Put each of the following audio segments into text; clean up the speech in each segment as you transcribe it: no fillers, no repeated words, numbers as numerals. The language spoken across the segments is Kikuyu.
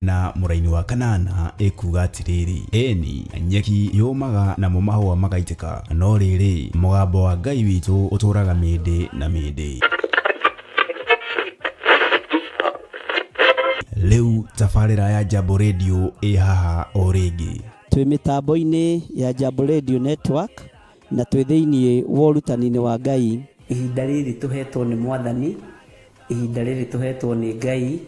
Na mũraini wa kanana ĩkuga atĩrĩrĩ, ĩni nyeki yũmaga namo mahũa magaitĩka, no rĩrĩ, mũgambo wa Ngai witũ ũtũũraga mĩndĩ na mĩndĩ. Rĩu tabarĩra ya Jambo Radio ĩ haha o rĩngĩ. Twĩ mĩtambo-inĩ ya Jambo Radio Network na twĩ thĩinĩ wa ũrutani-inĩ wa Ngai. Ihinda rĩrĩ tũhetwo nĩ Mwathani, ihinda rĩrĩ tũhetwo nĩ Ngai,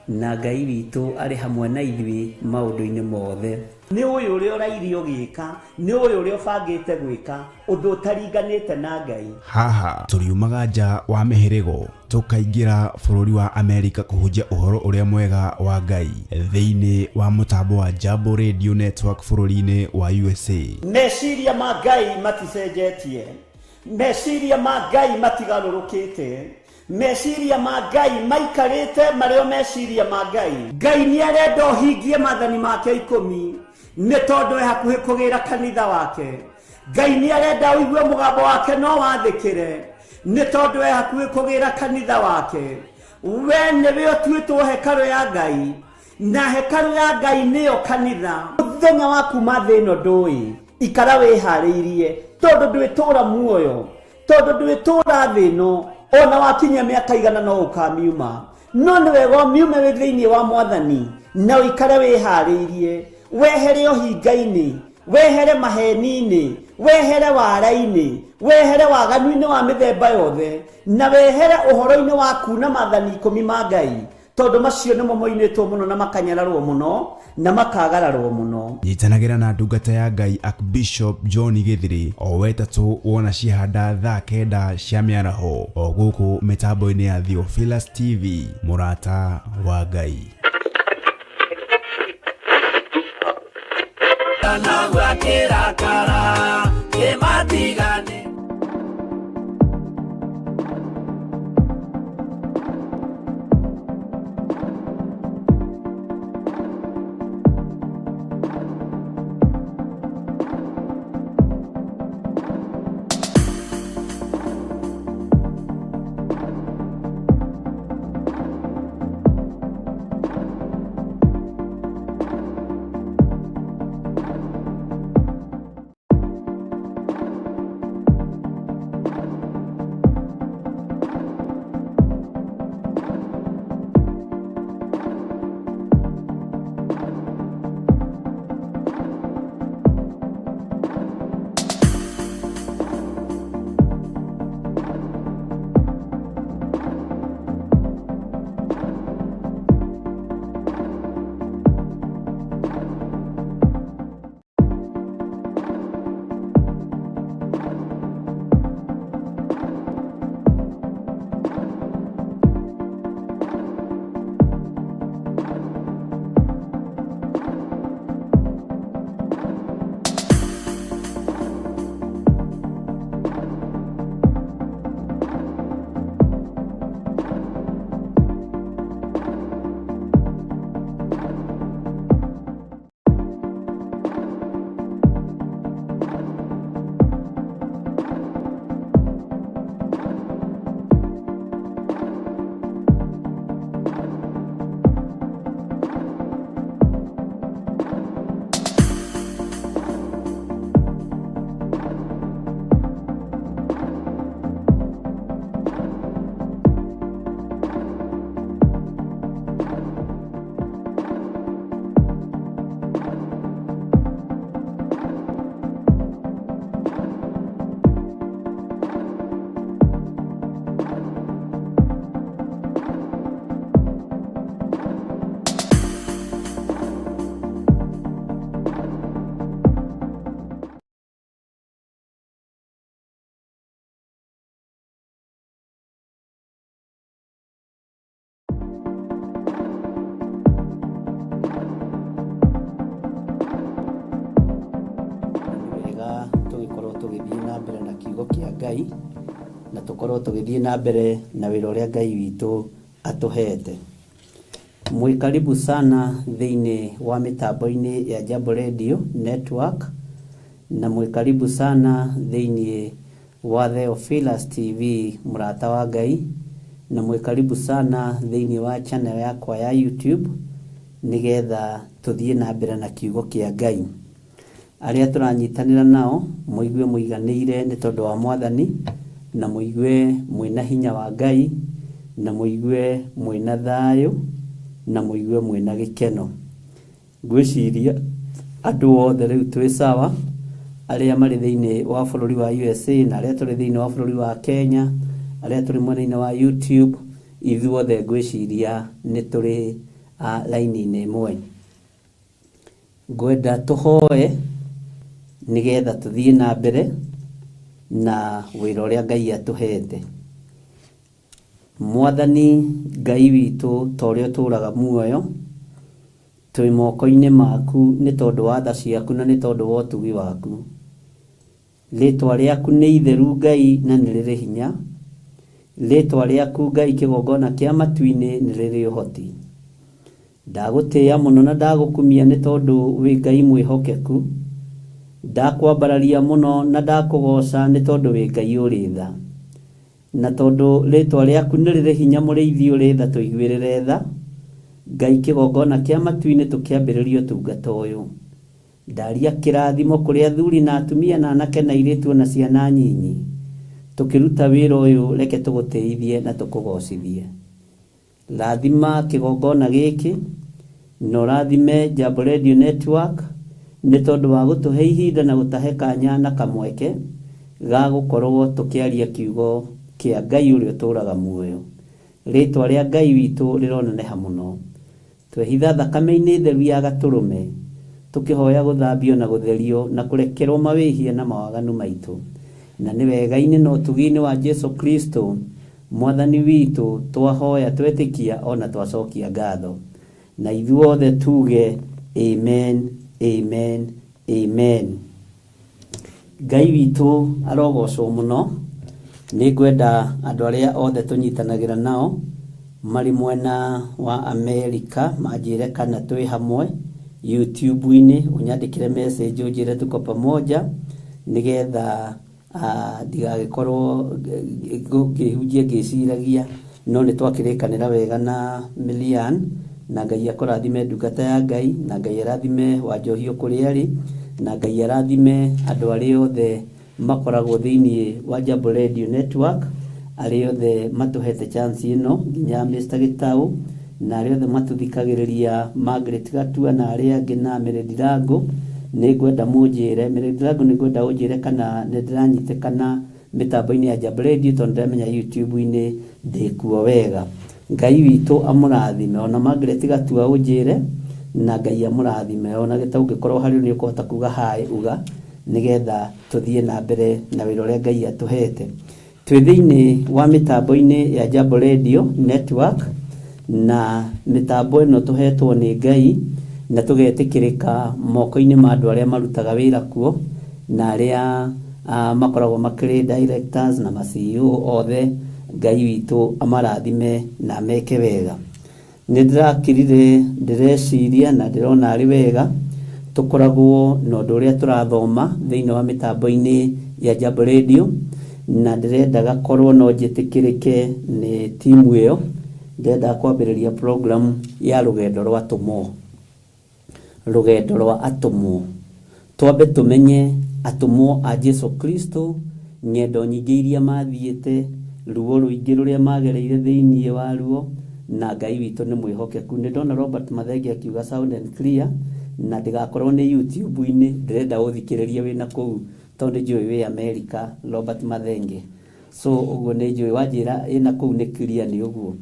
na Ngai witũ arĩ hamwe na ithuĩ maũndũ-inĩ mothe. Nĩ ũyũ ũrĩa ũraire ũgĩka, nĩ ũyũ ũrĩa ũbangĩte gwĩka, ũndũ ũtaringanĩte na Ngai. Haha tũriumaga nja wa mĩhĩrĩgo tũkaingĩra bũrũri wa Amerika kũhunjia ũhoro ũrĩa mwega wa Ngai thĩinĩ wa mũtambo wa Jambo Radio Network bũrũri-inĩ wa USA. Meciria ma Ngai maticenjetie, meciria ma Ngai matigarũrũkĩte, meciria ma Ngai maikarĩte marĩ o meciria ma Ngai. Ngai nĩ arenda ũhingie maathani make ikũmi, nĩ tondũ e hakuhĩ kũgĩra kanitha wake. Ngai nĩ arenda ũigue mũgambo wake no wathĩkĩre, nĩ tondũ e hakuhĩ kũgĩra kanitha wake. We nĩwe ũtuĩtwo hekarũ ya Ngai, na hekarũ ya Ngai nĩyo kanitha. Mũthenya wa kuma thĩ ĩno ndũĩ, ikara wĩharĩirie, tondũ ndwĩtũra muoyo, tondũ ndwĩtũra thĩ ĩno, ona wakinyia mĩaka igana no ũkamiuma. No nĩ wega ũmiume wĩ thĩinĩ wa Mwathani, na ũikare wĩharĩirie, wehere ũhinga-inĩ, wehere maheni-inĩ, wehere wara-inĩ, wehere waganu-inĩ wa mĩthemba yothe, na wehere ũhoro-inĩ wa kuna maathani ikũmi ma Ngai, tondũ macio nĩmo moinĩtwo mũno na makanyararwo mũno na makagararwo mũno. Nyitanagĩra na ndungata ya Ngai Archbishop John Gĩthiri o wetatũ wona ciahanda thaa kenda cia mĩaraho o gũkũ mĩtambo-inĩ ya Theophilus TV, mũrata wa Ngai. Wega tũgĩkorwo tũgĩthiĩ na mbere na kiugo kĩa Ngai, na tũkorwo tũgĩthiĩ na mbere na wĩra ũrĩa Ngai witũ atũhete. Mwĩ karibu sana thĩinĩ wa mĩtambo-inĩ ya Jambo Radio Network, na mwĩ karibu sana thĩinĩ wa Theophilus TV mũrata wa Ngai, na mwĩ karibu sana thĩinĩ wa channel yakwa ya YouTube. Nĩgetha tũthiĩ na mbere na kiugo kĩa Ngai. Arĩa tũranyitanĩra nao mũigue mũiganĩire nĩ tondũ wa Mwathani, na mũigue mwĩna hinya wa Ngai, na mũigue mwĩna thayũ, na mũigue mwĩna gĩkeno. Ngwĩciria andũ othe rĩu twĩ sawa, arĩa marĩ thĩinĩ wa bũrũri wa USA na arĩa tũrĩ thĩinĩ wa bũrũri wa Kenya, arĩa tũrĩ mwena-inĩ wa YouTube, ithuothe ngwĩciria nĩ tũrĩ raini-inĩ ĩmwe. Ngwenda tũhoe nĩgetha tũthiĩ na mbere na wĩra ũrĩa Ngai atũhete. Mwathani Ngai witũ, ta ũrĩa ũtũũraga muoyo, twĩ moko-inĩ maku nĩ tondũ wa tha ciaku na nĩ tondũ wa ũtugi waku. Rĩtwa rĩaku nĩ itheru Ngai na nĩ rĩrĩ hinya. Rĩtwa rĩaku Ngai kĩgongona kĩa matu-inĩ nĩ rĩrĩ ũhoti. Ndagũtĩĩa mũno na ndagũkumia nĩ tondũ wĩ Ngai mwĩhokeku. Ndakwambararia mũno na ndakũgooca nĩ tondũ wĩ Ngai ũrĩ tha. Na tondũ rĩtwa rĩaku nĩ rĩrĩ hinya mũrĩithi ũrĩ tha tũiguĩrĩre tha. Ngai kĩgongona kĩa matu-inĩ tũkĩambĩrĩria ũtungata ũyũ. Ndaria kĩrathimo kũrĩ athuri na atumia na anake na airĩtu o na ciana nyinyi. Tũkĩruta wĩra ũyũ reke tũgũtĩithie na tũkũgocithie. Rathima kĩgongona gĩkĩ na ũrathime Jambo Radio Network nĩ tondũ wa gũtũhe ihinda na gũtahe kanya na kamweke ga gũkorwo tũkĩaria kiugo kĩa Ngai ũrĩa ũtũraga muoyo. Rĩtwa rĩa Ngai witũ rĩroneneha mũno. Twehitha thakame-inĩ theru ya Gatũrũme, tũkĩhoya gũthambio na gũtherio na kũrekerwo mawĩhia na mawaganu maitũ. Na nĩ wega-inĩ na ũtugi-inĩ wa Jesu Kristo, Mwathani witũ, twahoya, twetĩkia, o na twacokia ngatho. Na ithuothe tuge, Amen, amen, amen. Ngai witũ arogocwo mũno. Nĩ ngwenda andũ arĩa othe tũnyitanagĩra nao marĩ mwena wa Amerika manjĩre kana twĩ hamwe YouTube-inĩ, ũnyandĩkĩre message ũnjĩre tuko pamoja, nĩgetha ndigagĩkorwo ngĩhunjia ngĩciragia, no nĩ twakĩrĩkanĩra wega na Milian, na Ngai akũrathime ndungata ya Ngai, na Ngai arathime Wanjohi o kũrĩa arĩ, na Ngai arathime andũ arĩa othe makoragwo thĩinĩ wa Jambo Radio Network, arĩa othe matũhete chance ĩno, nginya Mr. Gĩtaũ, na arĩa othe matũthikagĩrĩria, Margaret Gatua na arĩa angĩ na Mary Ndirango. Nĩ ngwenda mũnjĩre, Mary Ndirango, nĩ ngwenda ũnjĩre kana nĩ ndĩranyitĩkana mĩtambo-inĩ ya Jambo Radio, tondũ ndĩramenya YouTube-inĩ ndĩkuo wega. Ngai witũ amũrathime. Ona Margaret Gatua ũnjĩre, na Ngai amũrathime. Ona Gĩtaũ ũngĩkorwo harĩ nĩ ũkũhota kuga hi, uga nĩgetha tũthiĩ na mbere na wĩra ũrĩa Ngai atũhete. Twĩ thĩinĩ wa mĩtambo-inĩ ya Jambo Radio Network, na mĩtambo ĩno tũhetwo nĩ Ngai na tũgetĩkĩrĩka moko-inĩ ma andũ arĩa marutaga wĩra kuo na arĩa makoragwo makĩrĩ directors na ma CEO othe. Ngai witũ amarathime na ameke wega. Nĩ ndĩrakirire ndĩreciria na ndĩrona arĩ wega tũkoragwo na ũndũ ũrĩa tũrathoma thĩinĩ wa mĩtambo-inĩ ya Jambo Radio, na ndĩrendaga korwo no njĩtĩkĩrĩke nĩ timu ĩyo, ndĩrendaga kwambĩrĩria program ya rũgendo rwa atũmwo. Rũgendo rwa atũmwo. Twambe tũmenye atũmwo a Jesu Kristo, ng'endo nyingĩ iria mathiĩte, ruo rũingĩ rũrĩa magereire thĩinĩ waruo, na Ngai witũ nĩ mwĩhokeku. Nĩ ndona Robert Mathenge akiuga sound and clear, na ndĩgakorwo nĩ YouTube-inĩ, ndĩrenda ũthikĩrĩrie wĩna kũu tondũ nĩ njũĩ wĩ America, Robert Mathenge. So ũguo nĩ njũĩ wanjĩra ĩna kũu nĩ clear nĩ ũguo.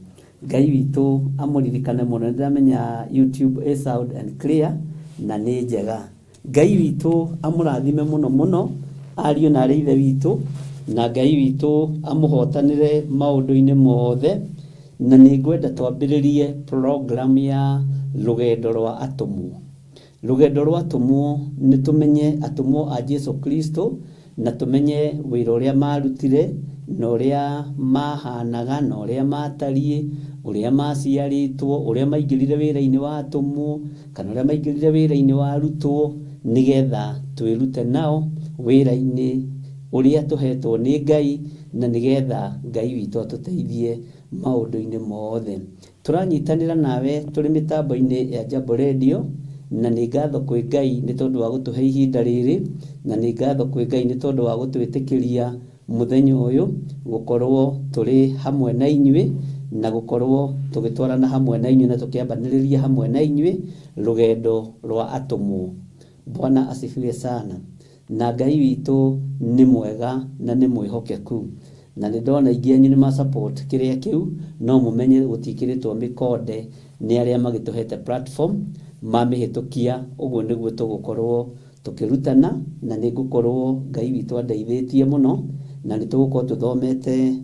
Ngai witũ amũririkane mũno. Nĩ ndĩramenya YouTube ĩ sound and clear na nĩ njega. Ngai witũ amũrathime mũno mũno ariũ na arĩ ithe witũ, na Ngai witũ amũhotanĩre maũndũ-inĩ mothe, na nĩ ngwenda twambĩrĩrie program ya rũgendo rwa atũmwo. Rũgendo rwa atũmwo, nĩ tũmenye atũmwo a Jesu Kristo na tũmenye wĩra ũrĩa marutire na ũrĩa mahanaga na ũrĩa matariĩ, ũrĩa maciarĩtwo, ũrĩa maingĩrire wĩra-inĩ wa atũmwo kana ũrĩa maingĩrire wĩra-inĩ wa arutwo, nĩgetha twĩrute nao wĩra-inĩ ũrĩa tũhetwo nĩ Ngai, na nĩgetha Ngai witũ atũteithie maũndũ-inĩ mothe. Tũranyitanĩra nawe tũrĩ mĩtambo-inĩ ya Jambo Radio, na nĩ ngatho kwĩ Ngai nĩ tondũ wa gũtũhe ihinda rĩrĩ, na nĩ ngatho kwĩ Ngai nĩ tondũ wa gũtwĩtĩkĩria mũthenya ũyũ gũkorwo tũrĩ hamwe na inyuĩ, na gũkorwo tũgĩtwarana hamwe na inyuĩ na tũkĩambanĩrĩria hamwe na inyuĩ rũgendo rwa atũmwo. Bwana asifiwe sana. Na Ngai witũ nĩ mwega na nĩ mwĩhokeku. Na nĩ ndona aingĩ anyu nĩ ma support kĩrĩa kĩu, no mũmenye gũtiĩkĩrĩtwo mĩkonde nĩ arĩa magĩtũhete platform, mamĩhĩtũkia, ũguo nĩguo tũgũkorwo tũkĩrutana, na nĩ ngũkorwo Ngai witũ andeithĩtie mũno, na nĩ tũgũkorwo tũthomete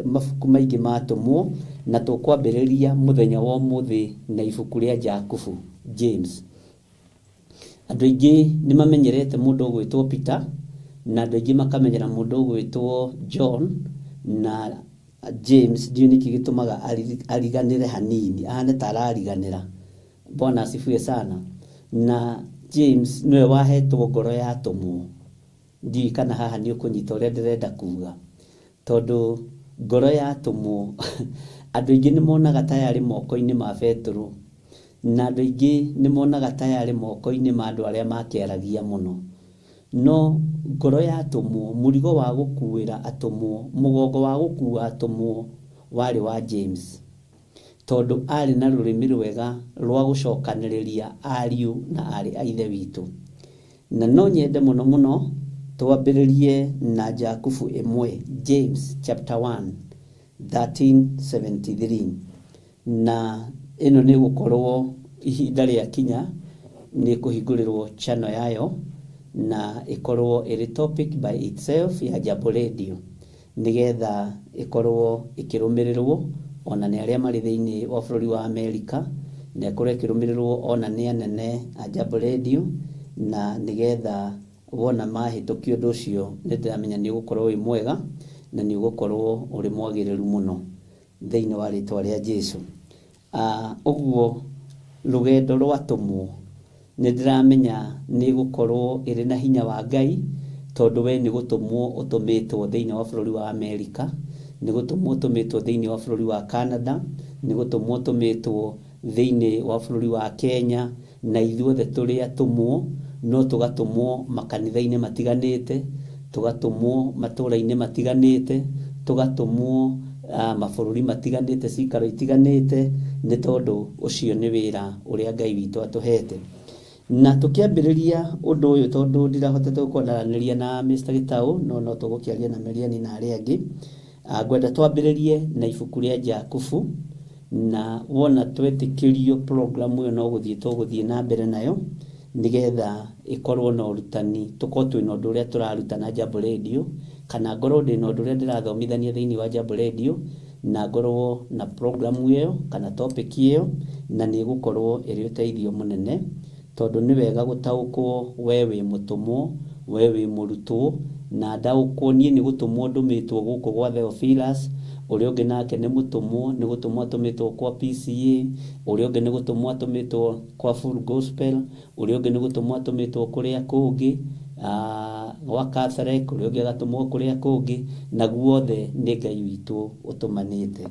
mabuku maingĩ ma atũmwo, na tũkwambĩrĩria mũthenya wa ũmũthĩ na ibuku rĩa Jakubu, James. Andũ aingĩ nĩ mamenyerete mũndũ ũgwĩtwo Peter, na andũ aingĩ makamenyera mũndũ ũgwĩtwo John, na James ndiũĩ nĩkĩ gĩtũmaga ariganĩre hanini, ahane ta arariganĩra. Bwana asifiwe sana. Na James nĩwe wahetwo ngoro ya atũmwo. Ndiũĩ kana haha nĩ ũkũnyita ũrĩa ndĩrenda kuga. Tondũ ngoro ya atũmwo, andũ aingĩ nĩ monaga ta yarĩ moko-inĩ ma Betũrũ, na andũ aingĩ nĩ monaga ta yarĩ moko-inĩ ma andũ arĩa makĩaragia mũno. No ngoro ya atũmwo, mũrigo wa gũkuĩra atũmwo, mũgongo wa gũkua atũmwo warĩ wa James. Tondũ arĩ na rũrĩmĩ rwega rwa gũcokanĩrĩria ariũ na aarĩ a Ithe witũ. Na no nyende mũno mũno twambĩrĩrie na Jakubu ĩmwe, James chapter 1, 1373. Na ĩno nĩ ĩgũkorwo ihinda rĩakinya nĩ ĩkũhingũrĩrwo channel yayo na ĩkorwo ĩrĩ topic by itself ya Jambo Radio. Nĩgetha ĩkorwo ĩkĩrũmĩrĩrwo ona nĩ arĩa marĩ thĩinĩ wa bũrũri wa Amerika, na ĩkorwo ĩkĩrũmĩrĩrwo ona nĩ anene a Jambo Radio, na nĩgetha wona mahĩtũkia ũndũ ũcio nĩ ndĩramenya nĩ ũgũkorwo wĩ mwega na nĩ ũgũkorwo ũrĩ mwagĩrĩru mũno thĩinĩ wa rĩtwa rĩa Jesu. Ũguo rũgendo rwa atũmwo nĩ ndĩramenya nĩ ĩgũkorwo ĩrĩ na hinya wa Ngai, tondũ we nĩ gũtũmwo ũtũmĩtwo thĩinĩ wa bũrũri wa Amerika, nĩ gũtũmwo ũtũmĩtwo thĩinĩ wa bũrũri wa Canada, nĩ gũtũmwo ũtũmĩtwo thĩinĩ wa bũrũri wa Kenya, na ithuothe tũrĩ atũmwo, no tũgatũmwo makanitha-inĩ matiganĩte, tũgatũmwo matũũra-inĩ matiganĩte, tũgatũmwo mabũrũri matiganĩte, cikaro itiganĩte, nĩ tondũ ũcio nĩ wĩra ũrĩa Ngai witũ atũhete. Na tũkĩambĩrĩria ũndũ ũyũ, tondũ ndirahotete gũkorwo ndaranĩria na Mr. Gĩtaũ, no no tũgũkĩaria na Meriani na arĩa angĩ, ngwenda twambĩrĩrie na ibuku rĩa Jakubu, na wona twetĩkĩrio program ĩyo no gũthiĩ tũgũthiĩ na mbere nayo, nĩgetha ĩkorwo na ũrutani, tũkorwo twĩna ũndũ ũrĩa tũrarutana Jambo Radio, kana ngorwo ndĩna ũndũ ũrĩa ndĩrathomithania thĩinĩ wa Jambo Radio, na ngorwo na program ĩyo kana topic ĩyo, na nĩ ĩgũkorwo ĩrĩ ũteithio mũnene, tondũ nĩ wega gũtaũkwo we wĩ mũtũmwo, we wĩ mũrutwo, na ndaũkwo niĩ nĩ gũtũmwo ndũmĩtwo gũkũ gwa Theophilus, ũrĩa ũngĩ nake nĩ mũtũmwo, nĩ gũtũmwo atũmĩtwo kwa PCA, ũrĩa ũngĩ nĩ gũtũmwo atũmĩtwo kwa Full Gospel, ũrĩa ũngĩ nĩ gũtũmwo atũmĩtwo kũrĩa kũngĩ, gwa Catholic, ũrĩa ũngĩ agatũmwo kũrĩa kũngĩ, na guothe nĩ Ngai witũ ũtũmanĩte.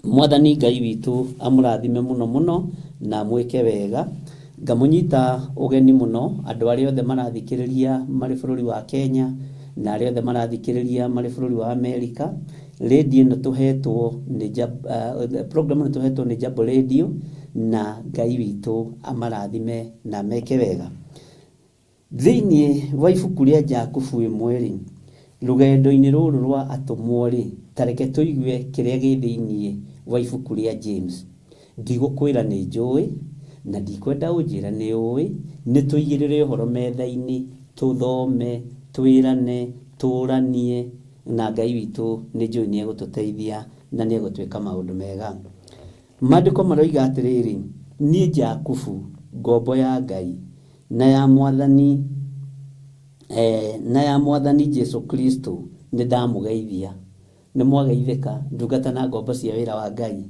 Mwathani Ngai witũ amũrathime mũno mũno na amwĩke wega. Ngamũnyita ũgeni mũno andũ arĩa othe marathikĩrĩria marĩ bũrũri wa Kenya na arĩa othe marathikĩrĩria marĩ bũrũri wa Amerika. Radio ĩno tũhetwo nĩ program ĩno tũhetwo nĩ Jambo Radio, na Ngai witũ amarathime na ameke wega. Thĩinĩ wa ibuku rĩa Jakubu ĩmwe-rĩ, rũgendo-inĩ rũrũ rwa atũmwo-rĩ, ta reke tũigue kĩrĩa gĩ thĩinĩ wa ibuku rĩa James. Ndigũkwĩra nĩ njũĩ, na ndikwenda ũnjĩre nĩ ũĩ, nĩ tũigĩrĩre ũhoro metha-inĩ, tũthome, twĩrane, tũranie, na Ngai witũ nĩ njũĩ nĩ egũtũteithia na nĩ egũtwĩka maũndũ mega. Maandĩko maroiga atĩrĩrĩ, niĩ Jakubu, ngombo ya Ngai, na ya Mwathani, na ya Mwathani Jesu Kristo, nĩ ndamũgeithia. Nĩ mwageithĩka, ndungata na ngombo cia wĩra wa Ngai.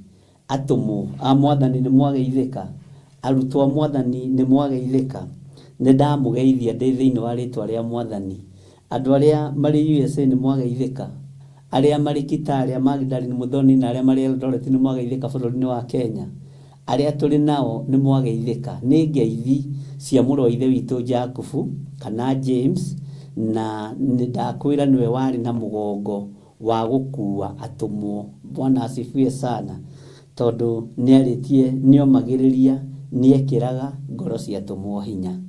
Atũmwo a Mwathani nĩ mwageithĩka. Arutwo a Mwathani nĩ mwageithĩka. Nĩ ndamũgeithia ndĩ thĩinĩ wa rĩtwa rĩa Mwathani. Andũ arĩa marĩ USA nĩ mwageithĩka. Arĩa marĩ Kitale, a Magdalene Muthoni na arĩa marĩ Eldoret nĩ mwageithĩka bũrũri-inĩ wa Kenya. Arĩa tũrĩ nao nĩ mwageithĩka. Nĩ ngeithi cia mũrũ wa ithe witũ Jakubu kana James, na nĩ ndakwĩra nĩwe warĩ na mũgongo wa gũkua atũmwo. Bwana asifiwe sana. Tondũ nĩarĩtie, nĩomagĩrĩria, nĩekĩraga ngoro cia atũmwo hinya.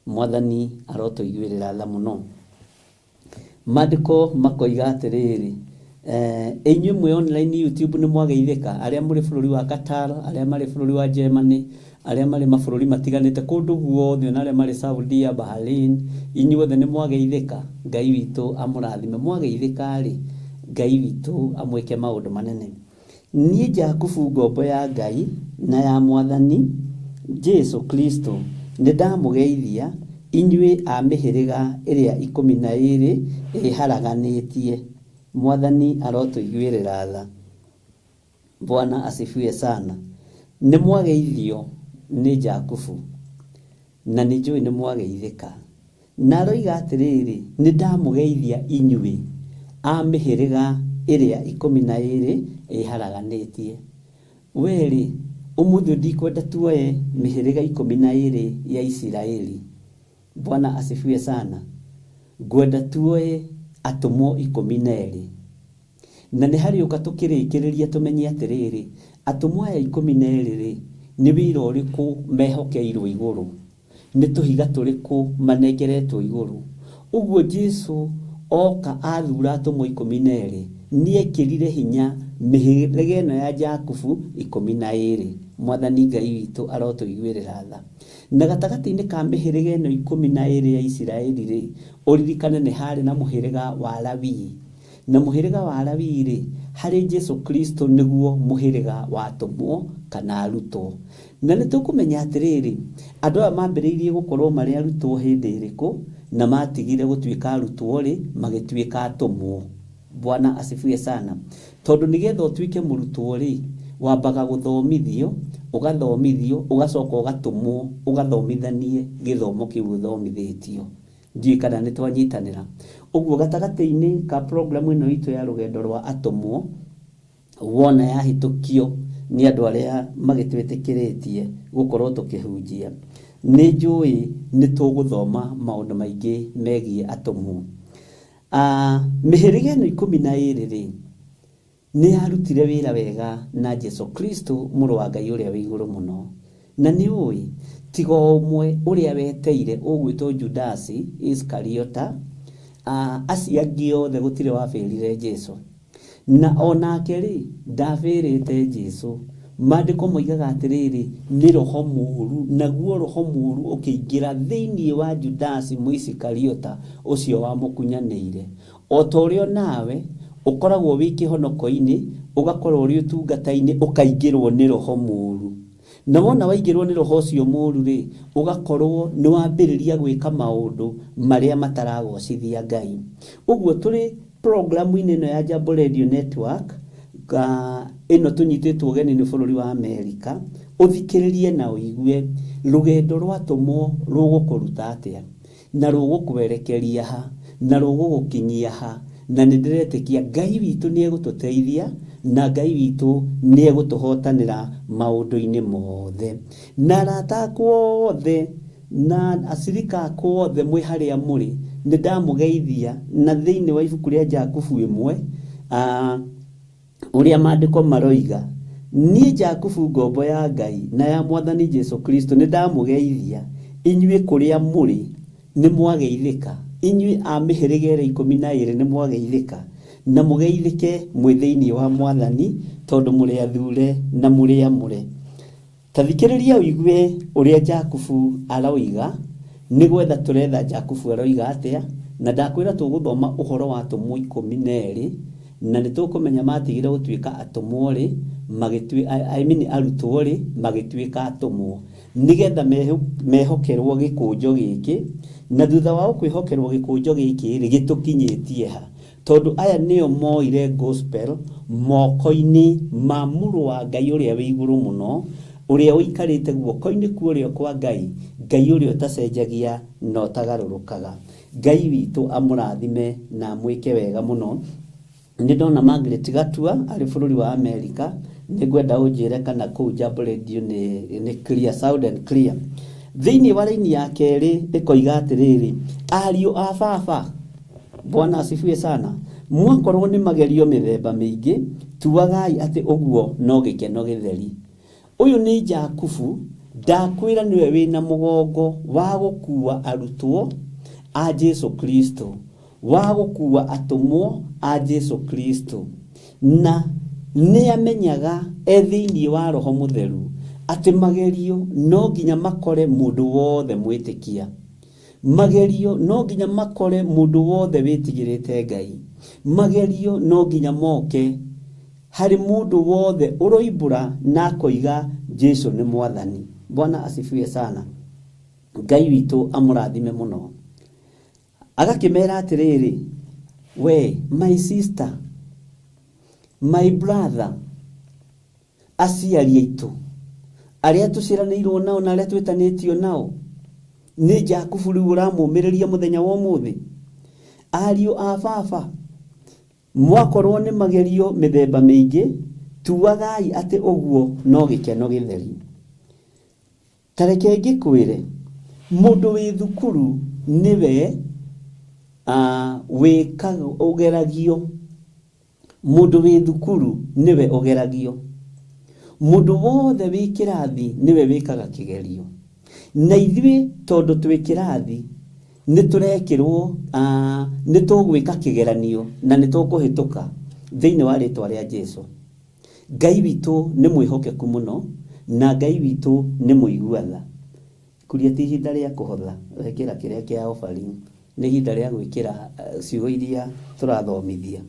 Mwathani arotũiguĩrĩra tha mũno. Maandĩko makoiga atĩrĩrĩ, inyuĩ mwĩ online YouTube nĩ mwageithĩka, arĩa mũrĩ bũrũri wa Qatar, arĩa marĩ bũrũri wa Germany, arĩa marĩ mabũrũri matiganĩte kũndũ guothe, ona arĩa marĩ Saudia, Bahrain, inyuothe nĩ mwageithĩka. Ngai witũ amũrathime. Mwageithĩka rĩ, Ngai witũ amwĩke maũndũ manene. Niĩ Jakubu ngombo ya Ngai na ya Mwathani Jesu Kristo, nĩ ndamũgeithia inyuĩ a mĩhĩrĩga ĩrĩa 12 ĩharaganĩtie. Mwathani arotũiguĩrĩra tha. Bwana asifiwe sana. Nĩ mwageithio nĩ Jakubu, na nĩ njũĩ nĩ mwageithĩka. Na aroiga atĩrĩrĩ, nĩ ndamũgeithia inyuĩ a mĩhĩrĩga ĩrĩa 12 ĩharaganĩtie. Werĩ, ũmũthĩ ndikwenda tuoye mĩhĩrĩga 12 ya Isiraeli. Bwana asifiwe sana. Ngwenda tuoye atũmwo 12. Na nĩ harĩũka tũkĩrĩkĩrĩria tũmenye atĩrĩrĩ, atũmwo aya 12 rĩ, nĩ wĩra ũrĩkũ mehokeirwo igũrũ? Nĩ tũhiga tũrĩkũ manengeretwo igũrũ? Ũguo Jesu oka athura atũmwo 12, nĩekĩrire hinya mĩhĩrĩga ĩno ya Jakubu 12. Mwathani Ngai witũ arotũiguĩrĩra tha. Na gatagatĩ-inĩ ka mĩhĩrĩga ĩno 12 ya Isiraeli rĩ, ũririkane nĩ harĩ na mũhĩrĩga wa Lawii. Na mũhĩrĩga wa Lawii rĩ, harĩ Jesu Kristo nĩguo mũhĩrĩga wa atũmwo kana arutwo. Na nĩ tũkũmenya atĩrĩrĩ, andũ aya mambĩrĩirie gũkorwo marĩ arutwo hĩndĩ ĩrĩkũ, na matigire gũtuĩka arutwo rĩ, magĩtuĩka atũmwo. Bwana asifiwe sana. Tondũ nĩgetha ũtuĩke mũrutwo rĩ, wambaga gũthomithio, ũgathomithio, ũgacoka ũgatũmwo, ũgathomithanie gĩthomo kĩu ũthomithĩtio. Ndiũĩ kana nĩ twanyitanĩra. Ũguo gatagatĩ-inĩ ka programu ĩno itũ ya rũgendo rwa atũmwo, wona yahĩtũkio nĩ andũ arĩa magĩtwĩtĩkĩrĩtie gũkorwo tũkĩhunjia, nĩ njũĩ nĩ tũgũthoma maũndũ maingĩ megiĩ atũmwo. Mĩhĩrĩga ĩno 12 rĩ, nĩ yarutire wĩra wega na Jesu Kristo mũrũ wa Ngai ũrĩa wĩ igũrũ mũno. Na nĩ ũĩ, tiga o ũmwe ũrĩa weteire ũgwĩtwo Judasi Iskariota, acio angĩ othe gũtirĩ wabĩrire Jesu. Na onake rĩ, ndabĩrĩte Jesu. Maandĩko moigaga atĩrĩrĩ, nĩ roho mũũru, naguo roho mũũru ũkĩingĩra thĩinĩ wa Judasi Mũisikariota ũcio wamũkunyanĩire. O ta ũrĩa nawe ũkoragwo wĩ kĩhonoko-inĩ, ũgakorwo ũrĩ ũtungata-inĩ, ũkaingĩrwo nĩ roho mũũru. Na wona waingĩrwo nĩ roho ũcio mũũru rĩ, ũgakorwo nĩ wambĩrĩria gwĩka maũndũ marĩa mataragocithia Ngai. Ũguo tũrĩ programu-inĩ ĩno ya Jambo Radio Network, ĩno tũnyitĩtwo ũgeni nĩ bũrũri wa Amerika, ũthikĩrĩrie na ũigue rũgendo rwa atũmwo rũgũkũruta atĩa, na rũgũkwerekeria ha, na rũgũgũkinyia ha, na nĩ ndĩretĩkia Ngai witũ nĩ egũtũteithia, na Ngai witũ nĩ egũtũhotanĩra maũndũ-inĩ mothe. Na arata akwa othe na acirika akwa othe mwĩ harĩa mũrĩ, nĩ ndamũgeithia. Na thĩinĩ wa ibuku rĩa Jakubu ĩmwe, ũrĩa maandĩko maroiga, niĩ Jakubu ngombo ya Ngai na ya Mwathani Jesu Kristo nĩ ndamũgeithia inyuĩ kũrĩa mũrĩ, nĩ mwageithĩka. Inyuĩ a mĩhĩrĩga ĩrĩa 12 nĩ mwageithĩka, na mũgeithĩke mwĩ thĩinĩ wa Mwathani, tondũ mũrĩ athure na mũrĩ amũre. Ta thikĩrĩria ũigue ũrĩa Jakubu aroiga, nĩ gwetha tũretha Jakubu aroiga atĩa, na ndakwĩra tũgũthoma ũhoro wa atũmwo 12, na nĩ tũkũmenya matigire gũtuĩka atũmwo rĩ, I mean arutwo rĩ, magĩtuĩka atũmwo, nĩgetha mehokerwo gĩkũnjo gĩkĩ, na thutha wao kwĩhokerwo gĩkũnjo gĩkĩ rĩ, gĩtũkinyĩtie ha? Tondũ aya nĩo moire gospel moko-inĩ ma mũrũ wa Ngai ũrĩa wĩ igũrũ mũno, ũrĩa ũikarĩte guoko-inĩ kwa ũrĩo kwa Ngai, Ngai ũrĩa ũtacenjagia na ũtagarũrũkaga. Ngai witũ amũrathime na amwĩke wega mũno. Nĩ ndona Margaret Gatua arĩ bũrũri wa Amerika, nĩ ngwenda ũnjĩre kana kũu Jambo Radio nĩ clear, sound and clear. Thĩinĩ wa raini ya kerĩ ĩkoiga atĩrĩrĩ, ariũ a baba, Bwana asifiwe sana, mwakorwo nĩ magerio mĩthemba mĩingĩ, tuagai atĩ ũguo no gĩkeno gĩtheri. Ũyũ nĩ Jakubu, ndakwĩra nĩwe wĩna mũgongo wa gũkua arutwo a Jesu Kristo, wa gũkua atũmwo a Jesu Kristo. Na nĩ amenyaga e thĩinĩ wa Roho Mũtheru atĩ magerio no nginya makore mũndũ wothe mwĩtĩkia. Magerio no nginya makore mũndũ wothe wĩtigĩrĩte Ngai. Magerio no nginya moke harĩ mũndũ wothe ũroimbũra na akoiga Jesu nĩ Mwathani. Bwana asifiwe sana. Ngai witũ amũrathime mũno. Agakĩmera atĩrĩrĩ, we my sister, my brother, aciari aitũ arĩa tũciaranĩirwo nao na arĩa twĩtanĩtio nao, nĩ Jakubu rĩu ũramũmĩrĩria mũthenya wa ũmũthĩ. Ariũ a baba, mwakorwo nĩ magerio mĩthemba mĩingĩ, tuagai atĩ ũguo no gĩkeno gĩtheri. Ta reke ngĩkwĩre, mũndũ wĩ thukuru nĩwe wĩkaga ũgeragio. Mũndũ wĩ thukuru nĩwe ũgeragio. Mũndũ wothe wĩ kĩrathi nĩwe wĩkaga kĩgerio. Na ithuĩ tondũ twĩ kĩrathi nĩ tũrekĩrwo, nĩ tũgwĩka kĩgeranio na nĩ tũkũhĩtũka thĩinĩ wa rĩtwa rĩa Jesu. Ngai witũ nĩ mwĩhokeku mũno na Ngai witũ nĩ mũigua tha. Kuria ti ihinda rĩa kũhotha, wekĩra kĩrĩa kĩa offering, nĩ ihinda rĩa gwĩkĩra ciugo iria tũrathomithia.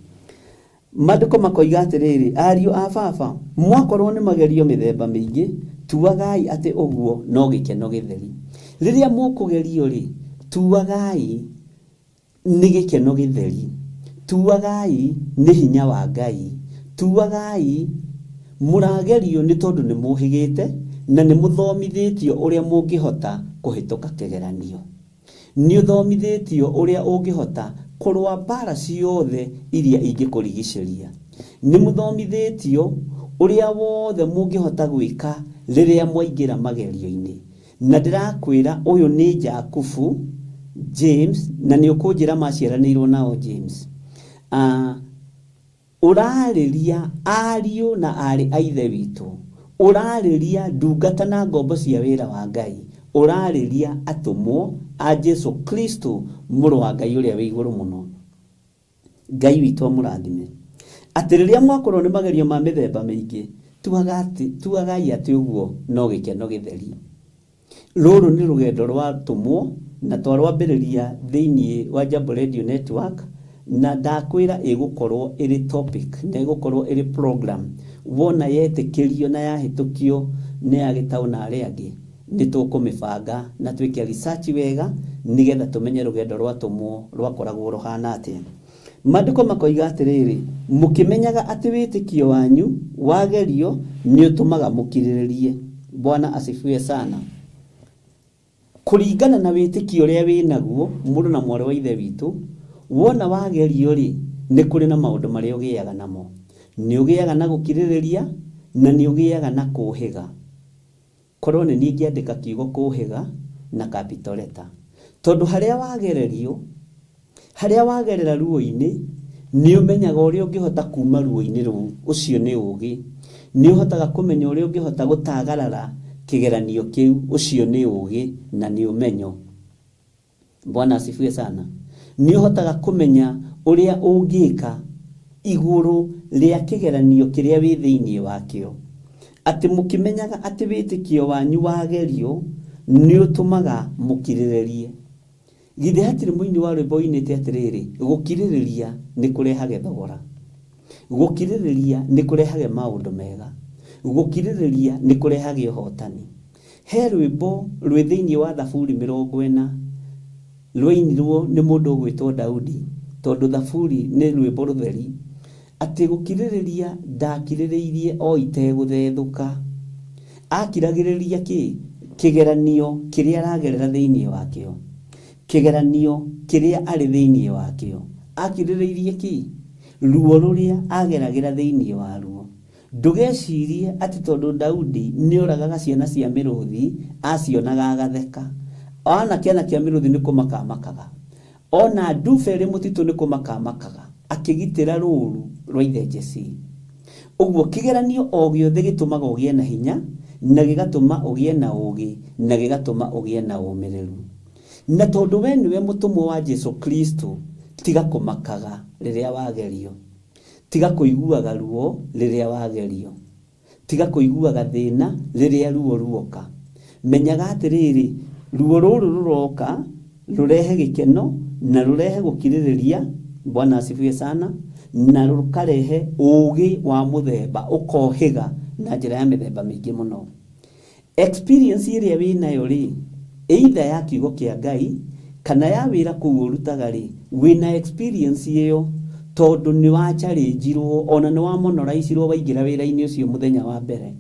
Maandĩko makoiga atĩrĩrĩ, ariũ a baba, mwakorwo nĩ magerio mĩthemba mĩingĩ, tuagai atĩ ũguo no gĩkeno gĩtheri. Rĩrĩa mũkũgerio rĩ, tuagai nĩ gĩkeno gĩtheri, tuagai nĩ hinya wa Ngai, tuagai mũragerio nĩ tondũ nĩ mũhĩgĩte na nĩ mũthomithĩtio ũrĩa mũngĩhota kũhĩtũka kĩgeranio. Nĩ ũthomithĩtio ũrĩa ũngĩhota kũrũa mbara ciothe iria ingĩkũrigicĩria. Nĩ mũthomithĩtio ũrĩa wothe mũngĩhota gwĩka rĩrĩa mwaingĩra magerio-inĩ. Na ndĩrakwĩra ũyũ nĩ Jakubu, James, na nĩ ũkũnjĩra maciaranĩirwo nao James. Ũrarĩria ariũ na aarĩ a ithe witũ, ũrarĩria ndungata na ngombo cia wĩra wa Ngai, ũrarĩria atũmwo a Jesu Kristo mũrũ wa Ngai ũrĩa wĩ igũrũ mũno. Ngai witũ amũrathime. Atĩ rĩrĩa mwakorwo nĩ magerio ma mĩthemba mĩingĩ, tuagai atĩ ũguo no gĩkeno gĩtheri. Rũrũ nĩ rũgendo rwa atũmwo na twarwambĩrĩria thĩinĩ wa Jambo Radio Network, na ndakwĩra ĩgũkorwo ĩrĩ topic na ĩgũkorwo ĩrĩ program. Wona yetĩkĩrio na yahĩtũkio nĩ agĩtaũ na arĩa angĩ, nĩ tũkũmĩbanga na twĩke research wega nĩgetha tũmenye rũgendo rwa atũmwo rwakoragwo rũhana atĩa. Maandĩko makoiga atĩrĩrĩ, mũkĩmenyaga atĩ wĩtĩkio wanyu wagerio nĩ ũtũmaga mũkirĩrĩrie. Bwana asifiwe sana. Kũringana na wĩtĩkio ũrĩa wĩnaguo, mũrũ na mwarĩ wa ithe witũ, wona wagerio rĩ, nĩ kũrĩ na maũndũ marĩa ũgĩaga namo. Nĩ ũgĩaga na gũkirĩrĩria na nĩ ũgĩaga na kũũhĩga. Korwo nĩ niĩ ingĩandĩka kiugo kũũhĩga na capital letter. Tondũ harĩa wagererio, harĩa wagerera ruo-inĩ, nĩ ũmenyaga ũrĩa ũngĩhota kuma ruo-inĩ rũu. Ũcio nĩ ũũgĩ. Nĩ ũhotaga kũmenya ũrĩa ũngĩhota gũtagarara kĩgeranio kĩu. Ũcio nĩ ũũgĩ na nĩ ũmenyo. Bwana asifiwe sana. Nĩ ũhotaga kũmenya ũrĩa ũngĩka igũrũ rĩa kĩgeranio kĩrĩa wĩ thĩinĩ wakĩo. Atĩ mũkĩmenyaga atĩ wĩtĩkio wanyu wagerio nĩ ũtũmaga mũkirĩrĩrie. Githĩ hatirĩ mũini wa rwĩmbo ũinĩte atĩrĩrĩ, gũkirĩrĩria nĩ kũrehage thogora. Gũkirĩrĩria nĩ kũrehage maũndũ mega. Gũkirĩrĩria nĩ kũrehage ũhotani. He rwĩmbo rwĩ thĩinĩ wa Thaburi 40 rwainirwo nĩ mũndũ ũgwĩtwo Daudi, tondũ Thaburi nĩ rwĩmbo rũtheri, atĩ gũkirĩrĩria ndakirĩrĩirie o itegũthethũka. Akiragĩrĩria kĩ? Kĩgeranio kĩrĩa aragerera thĩinĩ wakĩo. Kĩgeranio kĩrĩa arĩ thĩinĩ wakĩo. Akirĩrĩirie kĩ? Ruo rũrĩa ageragĩra thĩinĩ waruo. Ndũgecirie atĩ tondũ Daudi nĩoragaga ciana cia mĩrũthi, acionaga agatheka. Ona kĩana kĩa mĩrũthi nĩ kũmaka amakaga. Ona nduba ĩrĩ mũtitũ nĩ kũmaka amakaga, akĩgitĩra rũũru rwa ithe Jesii. Ũguo kĩgeranio o gĩothe gĩtũmaga ũgĩe na hinya, na gĩgatũma ũgĩe na ũũgĩ, na gĩgatũma ũgĩe na ũmĩrĩru. Na tondũ we nĩwe mũtũmwo wa Jesu Kristo, tiga kũmakaga rĩrĩa wagerio. Tiga kũiguaga ruo rĩrĩa wagerio. Tiga kũiguaga thĩna rĩrĩa ruo ruoka. Menyaga atĩrĩrĩ, ruo rũrũ rũroka rũrehe gĩkeno na rũrehe gũkirĩrĩria, Bwana asifiwe sana, na rũkarehe ũũgĩ wa mũthemba, ũkohĩga na njĩra ya mĩthemba mĩingĩ mũno. Experience ĩrĩa wĩnayo rĩ, either ya kiugo kĩa Ngai kana ya wĩra kũu ũrutaga rĩ, wĩna experience ĩyo tondũ nĩ wa challenge-irwo ona nĩ wa monoraicirwo waingĩra wĩra-inĩ ũcio mũthenya wa mbere.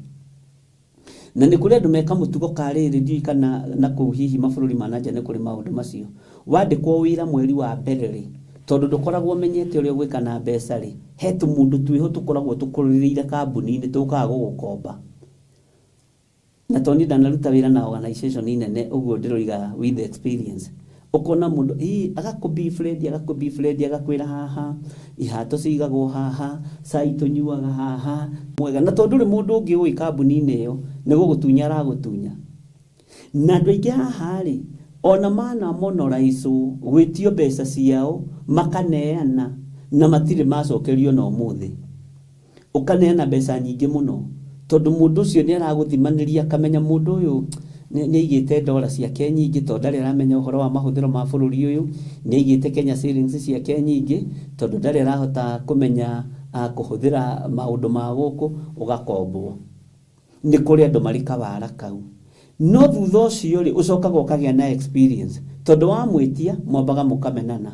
Na nĩ kũrĩ andũ meka mũtugo ka rĩrĩ, ndiũĩ kana na kũu hihi mabũrũri ma na nja nĩ kũrĩ maũndũ macio. Wandĩkwo wĩra mweri wa mbere rĩ, tondũ ndũkoragwo ũmenyete ũrĩa ũgwĩka na mbeca rĩ, he tũmũndũ twĩho tũkoragwo tũkũrĩrĩire kambuni-inĩ tũkaga gũgũkomba. Na tondũ niĩ ndanaruta wĩra na organization nene ũguo ndĩroiga with experience. Ũkona mũndũ ĩ agakũ befriend agakũ befriend agakwĩra haha ihato cigagwo haha, cai tũnyuaga haha, mwega. Na tondũ ndũrĩ mũndũ ũngĩ ũĩ kambuni-inĩ ĩyo, nĩ gũgũtunya aragũtunya. Na andũ aingĩ haha rĩ, ona mana monoraicwo gwĩtio mbeca ciao makaneana na matirĩ macokerio na ũmũthĩ. Ũkaneana mbeca nyingĩ mũno tondũ mũndũ ũcio nĩ aragũthimanĩria akamenya mũndũ ũyũ nĩ aigĩte ndora ciake nyingĩ tondũ ndarĩ aramenya ũhoro wa mahũthĩro ma bũrũri ũyũ, nĩ aigĩte Kenya shillings ciake nyingĩ tondũ ndarĩ arahota kũmenya kũhũthĩra maũndũ ma gũkũ, ũgakombwo. Nĩ kũrĩ andũ marĩ kawara kau. No thutha ũcio rĩ, ũcokaga ũkagĩa na experience tondũ wamwĩtia mwambaga mũkamenana.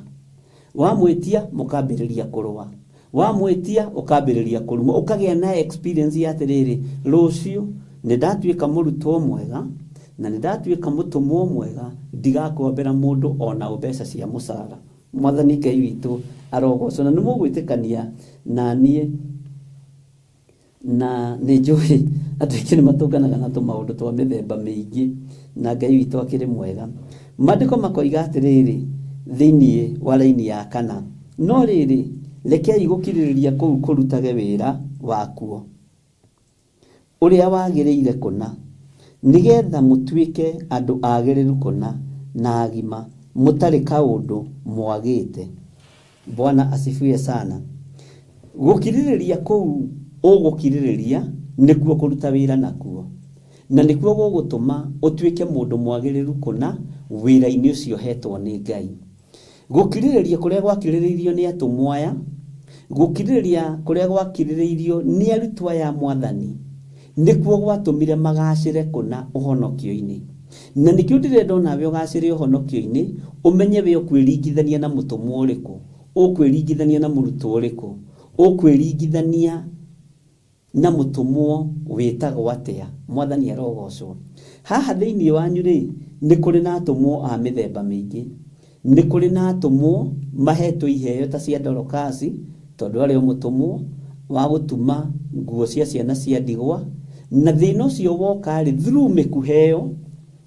Wamwĩtia mũkambĩrĩria kũrũa. Wamwĩtia ũkambĩrĩria kũruma. Ũkagĩa na experience ya atĩrĩrĩ, rũciũ nĩ ndatuĩka mũrutwo mwega na nĩ ndatuĩka mũtũmwo mwega, ndigakombera mũndũ ona ũ mbeca cia mũcara. Mwathani Ngai witũ arogocwo. Na nĩ mũgwĩtĩkania na niĩ. Na nĩ njũĩ andũ aingĩ nĩ matũnganaga na tũmaũndũ twa mĩthemba mĩingĩ, na Ngai witũ akĩrĩ mwega. Maandĩko makoiga atĩrĩrĩ thĩinĩ wa raini ya kana, no rĩrĩ, rekei gũkirĩrĩria kũu kũrutage wĩra wakuo ũrĩa wagĩrĩire kũna, nĩ getha mũtuĩke andũ agĩrĩru kũna na agima, mũtarĩ kaũndũ mwagĩte. Bwana asifiwe sana. Gũkirĩrĩria kũu ũgũkirĩrĩria nĩkuo kũruta wĩra nakuo, na nĩkuo gũgũtũma ũtuĩke mũndũ mwagĩrĩru kũna wĩra-inĩ ũcio ũhetwo nĩ Ngai. Gũkirĩrĩria kũrĩa gwakirĩrĩirio nĩ atũmwo aya, gũkirĩrĩria kũrĩa gwakirĩrĩirio nĩ arutwo aya a Mwathani, nĩkuo gwatũmire magacĩre kũna ũhonokio-inĩ. Na nĩkĩo ndĩrenda onawe ũgacĩre ũhonokio-inĩ, ũmenye we ũkwĩringithania na mũtũmwo ũrĩkũ, ũkwĩringithania na mũrutwo ũrĩkũ, ũkwĩringithania na mũtũmwo wĩtagwo atĩa. Mwathani arogocwo. Haha thĩinĩ wanyu-rĩ, nĩ kũrĩ na atũmwo a mĩthemba mĩingĩ. Nĩ kũrĩ na atũmwo mahetwo iheo ta cia Dorokasi, tondũ arĩ o mũtũmwo wa gũtuma nguo cia ciana cia ndigwa, na thĩna ũcio woka-rĩ, through mĩkuha ĩyo,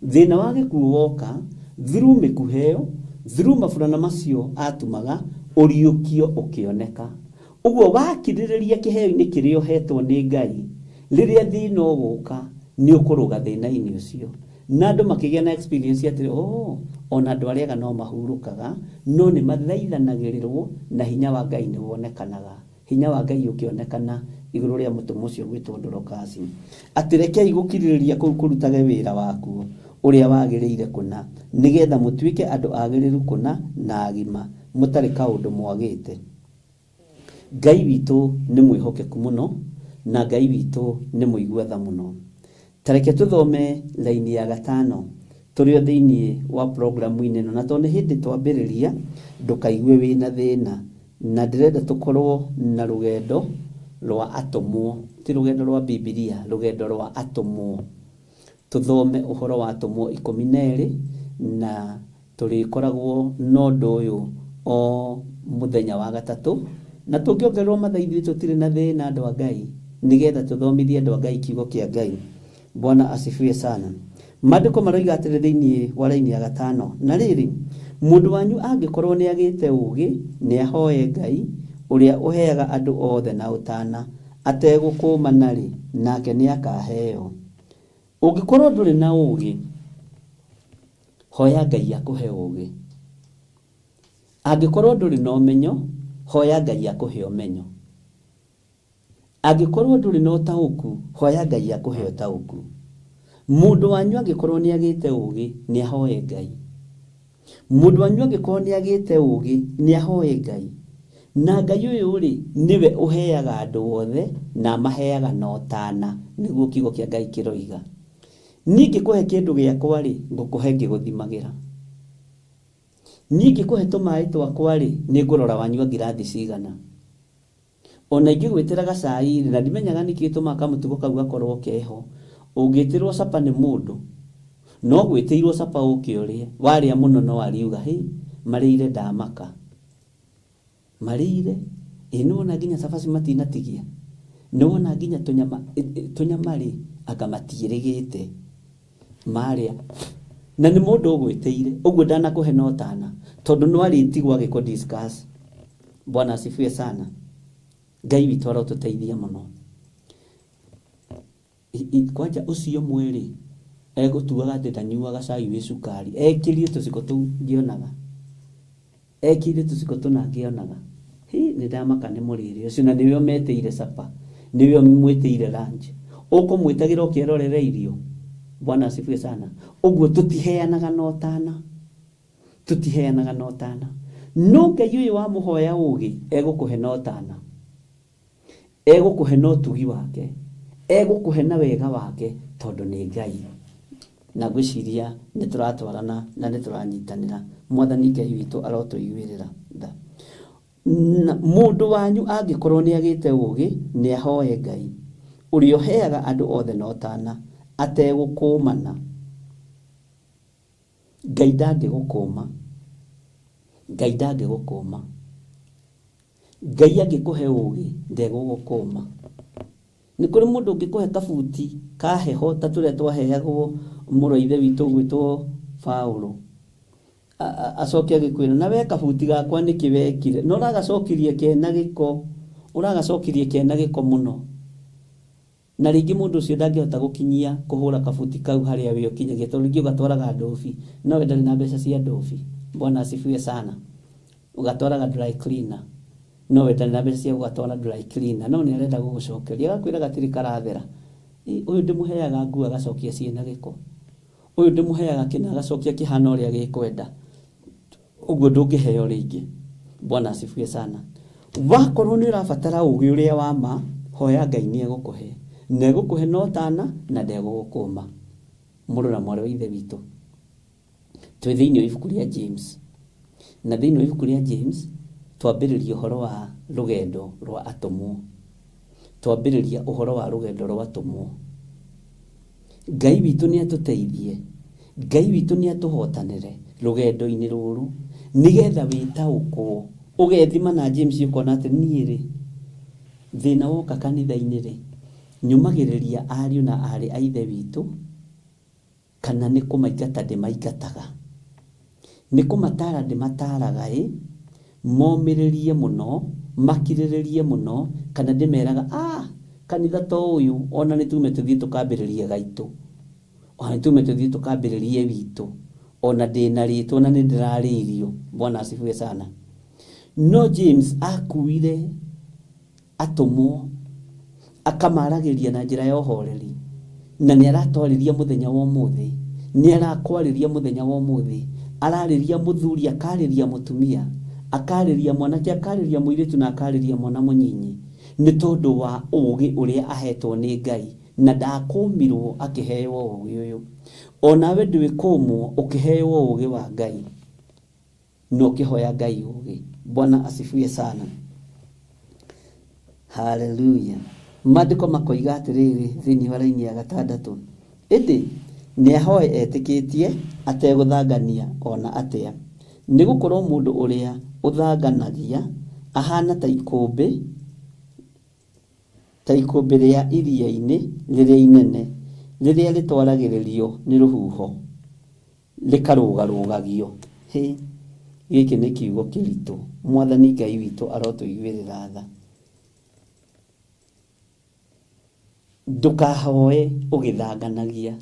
thĩna wa gĩkuũ woka, through mĩkuha ĩyo, through maburana macio atumaga, ũriũkio ũkĩoneka. Ũguo wakirĩrĩria kĩheo-inĩ kĩrĩa ũhetwo nĩ Ngai, rĩrĩa thĩna ũgũka, nĩ ũkũrũga thĩna-inĩ ũcio. Na andũ makĩgĩa na experience atĩrĩ, oh, ona andũ arĩa ega no mahurũkaga, no nĩ mathaithanagĩrĩrwo na hinya wa Ngai nĩ wonekanaga. Hinya wa Ngai ũkĩonekana igũrũ rĩa mũtũmwo ũcio ũgwĩtwo Dorokasi. Atĩ rekei gũkirĩrĩria kũu kũrutage wĩra wakuo ũrĩa wagĩrĩire kũna, nĩ getha mũtuĩke andũ agĩrĩru kũna na agima, mũtarĩ kaũndũ mwagĩte. Ngai witũ nĩ mwĩhokeku mũno, na Ngai witũ nĩ mũigua tha mũno. Ta reke tũthome raini ya gatano tũrĩ o thĩinĩ wa programu-inĩ ĩno, na tondũ nĩ hĩndĩ twambĩrĩria, ndũkaigue wĩna thĩna. Na ndĩrenda tũkorwo na rũgendo rwa atũmwo, ti rũgendo rwa Bibilia, rũgendo rwa atũmwo. Tũthome ũhoro wa atũmwo 12 na tũrĩkoragwo na ũndũ ũyũ o mũthenya wa gatatũ Na tũngĩongererwo mathaa ithuĩ tũtirĩ na thĩna andũ a Ngai, nĩgetha tũthomithie andũ a Ngai kiugo kĩa Ngai. Bwana asifiwe sana. Maandĩko maroiga atĩrĩ thĩinĩ wa raini ya gatano, na rĩrĩ, mũndũ wanyu angĩkorwo nĩ agĩte ũũgĩ, nĩ ahoe Ngai, ũrĩa ũheaga andũ othe na ũtana, ategũkũũmana-rĩ, nake nĩ akaheo. Ũngĩkorwo ndũrĩ na ũũgĩ, hoya Ngai akũhe ũũgĩ. Angĩkorwo ndũrĩ na ũmenyo, hoya Ngai akũhe ũmenyo. Angĩkorwo ndũrĩ na ũtaũku, hoya Ngai akũhe ũtaũku. Mũndũ wanyu angĩkorwo nĩ agĩte ũũgĩ, nĩ ahoe Ngai. Mũndũ wanyu angĩkorwo nĩ agĩte ũũgĩ, nĩ ahoe Ngai. Na Ngai ũyũ rĩ, nĩwe ũheaga andũ othe, na amaheaga na ũtana, nĩguo kiugo kĩa Ngai kĩroiga. Niĩ ngĩkũhe kĩndũ gĩakwa rĩ, ngũkũhe ngĩgũthimagĩra. Niĩ ngĩkũhe tũmaĩ twakwa rĩ, nĩ ngũrora wanyua ngirathi cigana. Ona ingĩgwĩtĩra gacai-rĩ, na ndimenyaga nĩkĩ gĩtũmaga kamũtugo kau gakorwo keho, ũngĩtĩrwo capa nĩ mũndũ, no gwĩtĩirwo capa ũke ũrĩe, warĩa mũno no ariuga hĩ, marĩire ndamaka. Marĩire? Ĩ nĩwona nginya cabaci matinatigia? Nĩwona nginya tũnyama, tũnyama-rĩ, anga matiĩrĩgĩte. Marĩa. Na nĩ mũndũ ũgwĩtĩire, ũguo ndanakũhe na ũtana, tondũ no arĩtigwo agĩkũ discuss. Bwana asifiwe sana. Ngai witũ arotũteithia mũno. Kwanja ũcio ũmwe rĩ, egũtuaga atĩ ndanyuaga cai wĩ cukari, ekĩrire tũciko tũu ngĩonaga. Ekĩrire tũciko tũna ngĩonaga. Hi, nĩ ndamaka nĩ mũrĩre ũcio, na nĩwe ũmetĩire supper, nĩwe ũmwĩtĩire lunch. Ũkũmwĩtagĩra oke erorere irio? Bwana asifiwe sana. Ũguo tũtiheanaga na ũtana. Tũtiheanaga na ũtana. No Ngai ũyũ wamũhoya ũgĩ, egũkũhe na ũtana. Egũkũhe na ũtugi wake. Egũkũhe na wega wake, tondũ nĩ Ngai. Na ngwĩciria nĩ tũratwarana na nĩ tũranyitanĩra. Mwathani Ngai witũ arotũiguĩrĩra tha. Na mũndũ wanyu angĩkorwo nĩ agĩte ũũgĩ, nĩ ahoe Ngai, ũrĩa ũheaga andũ othe na ũtana, ategũkũũmana. Ngai ndangĩgũkũma. Ngai ndangĩgũkũma. Ngai angĩkũhe ũũgĩ, ndegũgũkũma. Nĩ kũrĩ mũndũ ũngĩkũhe kabuti ka heho ta tũrĩa twaheagwo mũrũ wa ithe witũ ũgwĩtwo Paũlũ, acoke agĩkwĩra, na we kabuti gakwa nĩkĩ wekire? Na ũragacokirie kena gĩko, ũragacokirie kena gĩko mũno. Na rĩngĩ mũndũ ũcio ndangĩhota gũkinyia kũhũra kabuti kau harĩa we ũkinyagia tondũ rĩngĩ ũgatwaraga ndũbi, no we ndarĩ na mbeca cia ndũbi. Bwana asifiwe sana. Ũgatwaraga dry cleaner, no we ndarĩ na mbeca cia gũgatwara dry cleaner, no nĩ arenda gũgũcokeria. Agakwĩra gatirĩ karathera. Ĩ, ũyũ ndĩmũheaga nguo agacokia ciĩna gĩko. Ũyũ ndĩmũheaga kĩna agacokia kĩhana ũrĩa gĩkwenda. Ũguo ndũngĩheo rĩngĩ. Bwana asifiwe sana. Wakorwo nĩ ũrabatara ũgĩ ũrĩa wa ma, hoya Ngai nĩ egũkũhe. Na egũkũhe na ũtana na ndegũgũkũma. Mũrũ na mwarĩ wa Ithe witũ, twĩ thĩinĩ wa ibuku rĩa James. Na thĩinĩ wa ibuku rĩa James, twambĩrĩria ũhoro wa rũgendo rwa atũmwo. Twambĩrĩria ũhoro wa rũgendo rwa atũmwo. Ngai witũ nĩ atũteithie, Ngai witũ nĩ atũhotanĩre rũgendo-inĩ rũrũ, nĩgetha wĩtaũkwo, ũgethima na James ũkona atĩ niĩ rĩ, thĩna woka kanitha-inĩ rĩ, nyũmagĩrĩria ariũ na aarĩ a Ithe witũ, Kana nĩ kũmaingata ndĩmaingataga? Nĩ kũmataara ndĩmataaraga ĩ, momĩrĩrie mũno, makirĩrĩrie mũno, kana ndĩmeraga, ah, kanitha to ũyũ, o na nĩ tume tũthiĩ tũkambĩrĩrie gaitũ, o na nĩ tume tũthiĩ tũkambĩrĩrie witũ, o na ndĩ na rĩtwa na nĩ ndĩrarĩirio. Bwana asifiwe sana. No James akuire atũmwo, akamaragĩria na njĩra ya ũhoreri, na nĩ aratwarĩria mũthenya wa ũmũthĩ, nĩ arakwarĩria mũthenya wa ũmũthĩ, ararĩria mũthuri, akarĩria mũtumia, akarĩria mwanake, akarĩria mũirĩtu na akarĩria mwana mũnyinyi, nĩ tondũ wa ũgĩ ũrĩa ahetwo nĩ Ngai, na ndakũmirwo akĩheo ũgĩ ũyũ. Onawe ndwĩkũmwo ũkĩheo ũgĩ wa Ngai. Na ũkĩhoya Ngai ũgĩ. Bwana asifiwe sana. Haleluya. Maandĩko makoiga atĩrĩrĩ thĩinĩ wa raini ya gatandatũ, ĩndĩ nĩahoe etĩkĩtie ategũthangania o na atĩa, nĩ gũkorũo mũndũ ũrĩa ũthanganagia Ahana ta ikũmbĩ, ta ikũmbĩ rĩa iria-inĩ rĩrĩa inene, rĩrĩa rĩtwaragĩrĩrio nĩ rũhuho, rĩkarũgarũgagio. Hĩ, gĩkĩ nĩ kiugo kĩritũ. Mwathani Ngai witũ arotũiguĩrĩra tha. Ndũkahoe ũgĩthanganagia.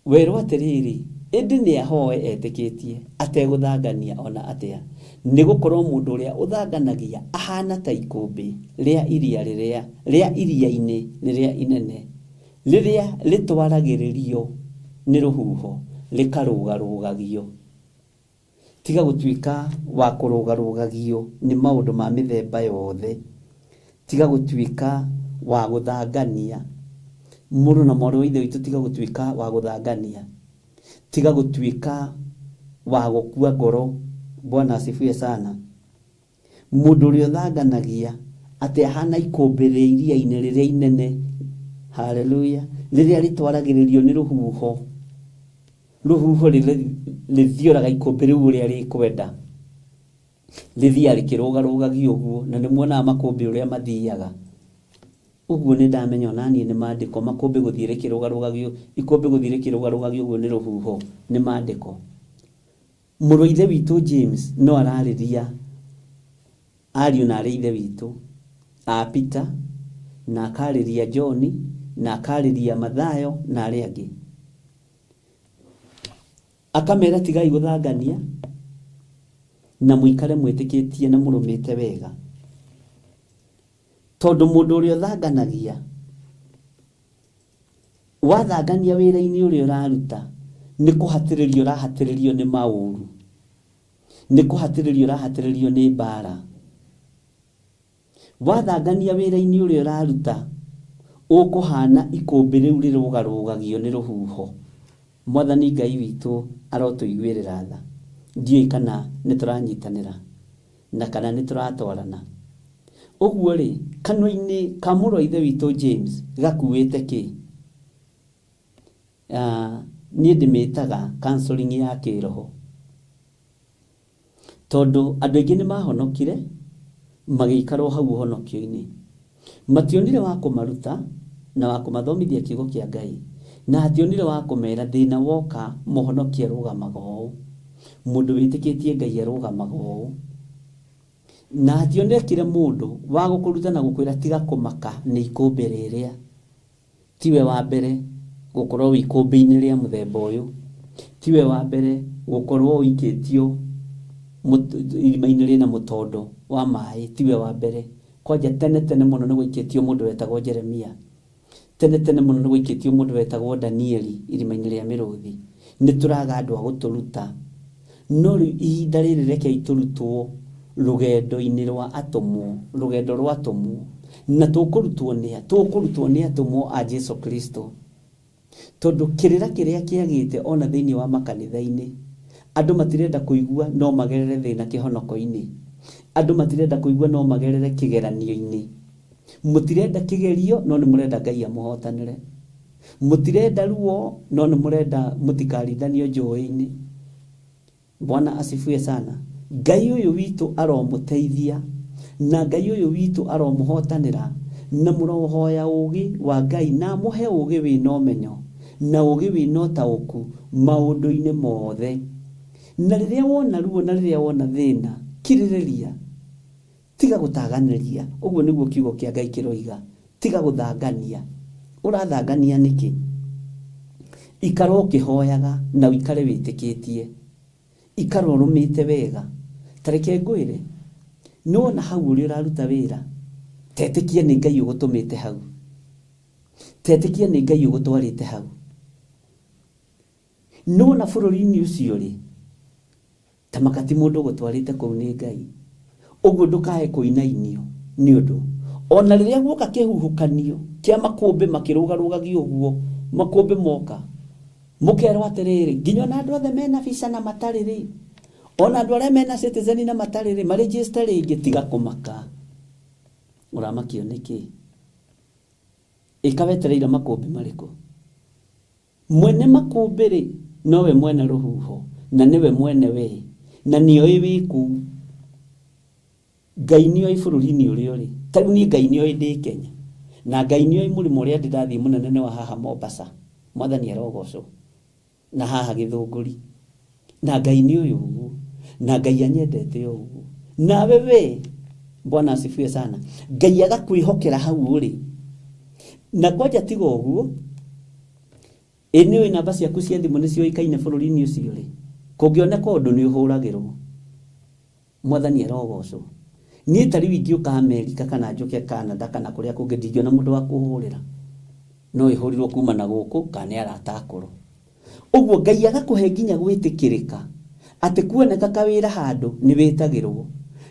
Werwo atĩrĩrĩ, ĩndĩ nĩahoe etĩkĩtie, ategũthangania o na atĩa, nĩ gũkorũo mũndũ ũrĩa ũthanganagia ahaana ta ikũmbĩ rĩa iria rĩrĩa, rĩa iria-inĩ rĩrĩa inene, rĩrĩa rĩtwaragĩrĩrio nĩ rũhuho, rĩkarũgarũgagio. Tiga gũtuĩka wa kũrũgarũgagio nĩ maũndũ ma mĩthemba yothe. Tiga gũtuĩka wa gũthangania. Mũrũ na mwarĩ wa Ithe witũ tiga gũtuĩka wa gũthangania. Tiga gũtuĩka wa gũkua ngoro. Bwana asifiwe sana. Mũndũ ũrĩa ũthanganagia atĩ ahana ikũmbĩ rĩa iria-inĩ rĩrĩa inene, haleluya, rĩrĩa rĩtwaragĩrĩrio nĩ rũhuho. Rũhuho rĩthioraga ikũmbĩ rĩu ũrĩa rĩkwenda. Rĩthiaga rĩkĩrũgarũgagio ũguo, na nĩ muonaga makũmbĩ ũrĩa mathiaga. Ũguo nĩ ndamenya onaniĩ nĩ mandĩko, makũmbĩ gũthiĩ rĩkĩrũgarũgagio, ikũmbĩ gũthiĩ rĩkĩrũgarũgagio ũguo nĩ rũhuho, nĩ mandĩko. Mũrũ wa Ithe witũ James no ararĩria ariũ na aarĩ a Ithe witũ a Peter, na akarĩria John, na akarĩria Mathayo na arĩa angĩ. Akamera tigai gũthangania na mũikare mwĩtĩkĩtie na mũrũmĩte wega. Tondũ mũndũ ũrĩa ũthanganagia, wathangania wĩra-inĩ ũrĩa ũraruta, nĩ kũhatĩrĩrio ũrahatĩrĩrio nĩ maũru, nĩ kũhatĩrĩrio ũrahatĩrĩrio nĩ mbara. Wathangania wĩra-inĩ ũrĩa ũraruta, ũkũhana ikũmbĩ rĩu rĩrũgarũgagio nĩ rũhuho. Mwathani Ngai witũ arotũiguĩrĩra tha. Ndiũĩ kana nĩ tũranyitanĩra na kana nĩ tũratwarana. Ũguo-rĩ, kanua-inĩ ka mũrũ wa Ithe witũ James gakuĩte kĩ? Niĩ ndĩmĩtaga counseling ya kĩroho. Tondũ andũ aingĩ nĩ mahonokire, magĩikara o hau ũhonokio-inĩ. Mationire wa kũmaruta na wa kũmathomithia kiugo kĩa Ngai, na hationire wa kũmera thĩna woka mũhonoki arũgamaga ũũ, mũndũ wĩtĩkĩtie Ngai arũgamaga ũũ. Na hationekire mũndũ wa gũkũruta na gũkwĩra tiga kũmaka nĩ ikũmbĩ rĩrĩa. Tiwe wa mbere gũkorwo wĩ ikũmbĩ-inĩ rĩa mũthemba ũyũ. Tiwe wa mbere gũkorwo ũikĩtio irima-inĩ rĩna mũtondo wa maĩ, tiwe wa mbere. Kwanja tene tene mũno nĩ gwaikĩtio mũndũ wetagwo Jeremia. Tene tene mũno nĩ gwaikĩtio mũndũ wetagwo Danieli irima-inĩ rĩa mĩrũthi. Nĩ tũraga andũ a gũtũruta. No rĩu ihinda rĩrĩ rekei tũrutwo rũgendo-inĩ rwa atũmwo, rũgendo rwa atũmwo. Na tũkũrutwo nĩ a? Tũkũrutwo nĩ atũmwo a Jesu Kristo. Tondũ kĩrĩra kĩrĩa kĩagĩte ona thĩinĩ wa makanitha-inĩ, andũ matirenda kũigua no magerere thĩna kĩhonoko-inĩ. Andũ matirenda kũigua no magerere kĩgeranio-inĩ. Mũtirenda kĩgerio no nĩ mũrenda Ngai amũhotanĩre. Mũtirenda ruo no nĩ mũrenda mũtikarindanio njũĩ-inĩ. Bwana asifiwe sana. Ngai ũyũ witũ aromũteithia na Ngai ũyũ witũ aromũhotanĩra na mũrohoya ũgĩ wa Ngai na amũhe ũgĩ wĩna ũmenyo na ũgĩ wĩna ũtaũku maũndũ-inĩ mothe. Na rĩrĩa wona ruo na rĩrĩa wona thĩna, kirĩrĩria. Tiga gũtaganĩria, ũguo nĩguo kiugo kĩa Ngai kĩroiga. Tiga gũthangania. Ũrathangania nĩkĩ? Ikara ũkĩhoyaga na ũikare wĩtĩkĩtie. Ikara ũrũmĩte wega. Ta reke ngwĩre, nĩwona hau ũrĩa ũraruta wĩra, tetĩkia nĩ Ngai ũgũtũmĩte hau. Tetĩkia nĩ Ngai ũgũtwarĩte hau. Nĩwona bũrũri-inĩ ũcio rĩ, Ta maka ti mũndũ ũgũtwarĩte kũu nĩ Ngai. Ũguo ndũkae kũinainio nĩ ũndũ. O na rĩrĩa guoka kĩhuhũkanio kĩa makũmbĩ makĩrũgarũgagio ũguo, makũmbĩ moka, mũkerwo atĩrĩrĩ, nginya ona andũ othe mena visa na matarĩ rĩ, ona andũ arĩa mena citizen na matarĩ rĩ, ma register rĩngĩ, tiga kũmaka. Ũramakio nĩkĩ? Ĩka wetereire makũmbĩ marĩkũ? Mwene makũmbĩ-rĩ, nowe mwene rũhuho, na nĩwe mwene wee, na nĩoĩ wĩ kũu. Ngai nĩoĩ bũrũri-inĩ ũrĩa ũrĩ. Ta rĩu niĩ Ngai nĩoĩ ndĩ Kenya. Na Ngai nĩoĩ mũrĩmo ũrĩa ndĩ ndathiĩ mũnene nĩ wa haha Mombasa. Mwathani arogocwo. Na haha Gĩthũngũri. Na Ngai nĩoĩ ũguo. Na Ngai anyendete o ũguo. Nawe we, Bwana asifiwe sana, Ngai agakwĩhokera hau ũrĩ. Na kwanja tiga ũguo, ĩ nĩũĩ namba ciaku cia thimũ nĩ ciũĩkaine bũrũri-inĩ ũcio rĩ? Kũngĩoneka ũndũ nĩ ũhũragĩrwo. Mwathani arogocwo. Niĩ ta rĩu ingĩũka Amerika kana njũke Canada kana kũrĩa kũngĩ ndingĩona mũndũ wa kũhũrĩra. No ĩhũrirwo kuma na gũkũ kana nĩ arata akũrũ. Ũguo Ngai agakũhe nginya gwĩtĩkĩrĩka atĩ kuoneka kawĩra handũ nĩ wĩtagĩrwo.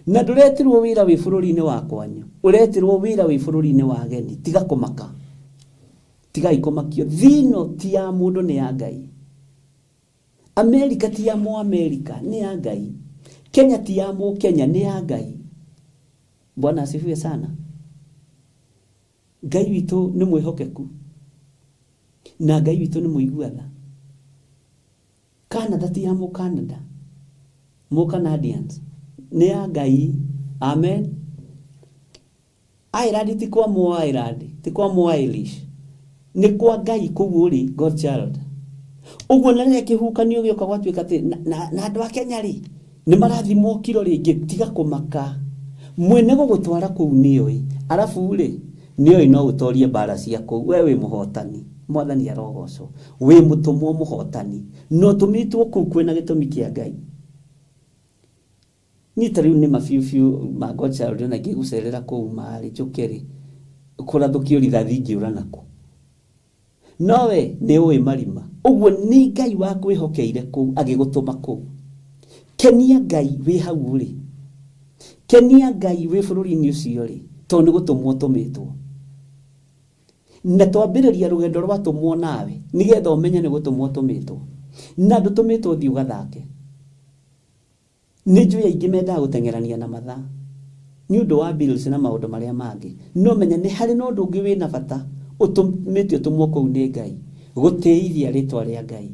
Na ndũretĩrwo wĩra wĩ bũrũri-inĩ wa kwanyu, ũretĩrwo wĩra wĩ bũrũri-inĩ wa ageni. Tiga kũmaka. Tigai kũmakio. Thĩ ĩno ti ya mũndũ nĩ ya Ngai. Amerika ti ya Mũamerika, nĩ ya Ngai. Kenya ti ya Mũkenya, nĩ ya Ngai. Bwana asifiwe sana. Ngai witũ nĩ mwĩhokeku na Ngai witũ nĩ mũigua tha. Canada ti ya mũ Canada, mũ Canadians, nĩ ya Ngai. Amen. Ireland ti kwa mũ Ireland, ti kwa mũ Irish. Nĩ kwa Ngai kũu ũrĩ, God child. Ũguo na rĩrĩa kĩhuhũkanio gĩoka gwatuĩka atĩ na, na, na andũ a Kenya rĩ, nĩ marathimwo kiro rĩngĩ, tiga kũmaka. Mwene gũgũtwara kũu nĩoĩ. Arabu rĩ, nĩoĩ no ũtorie mbara cia kũu. We wĩ mũhotani. Mwathani arogocwo. Wĩ mũtũmwo mũhotani. Na ũtũmĩtwo kũu kwĩna gĩtũmi kĩa Ngai. Niĩ ta rĩu nĩma biũ biũ ma God child ona ingĩgũcerera kũu marĩ njũke rĩ, kũrathũkio rithathi ingĩũra nakũ? No we nĩ ũĩ marima. Ũguo nĩ Ngai wakwĩhokeire kũu agĩgũtũma kũu. Kenia Ngai wĩ hau ũrĩ. Kenia Ngai wĩ bũrũri-inĩ ũcio ũrĩ, tondũ nĩ gũtũmwo ũtũmĩtwo. Na twambĩrĩria rũgendo rwa tũmwo nawe, nĩgetha ũmenye nĩ gũtũmwo ũtũmĩtwo. Na ndũtũmĩtwo ũthiĩ ũgathake. Nĩ njũĩ aingĩ mendaga gũteng'erania na mathaa nĩ ũndũ wa bills na maũndũ marĩa mangĩ. No menya nĩ harĩ na ũndũ ũngĩ wĩna bata ũtũmĩte ũtũmwo kũu nĩ Ngai, gũtĩithia rĩtwa rĩa Ngai,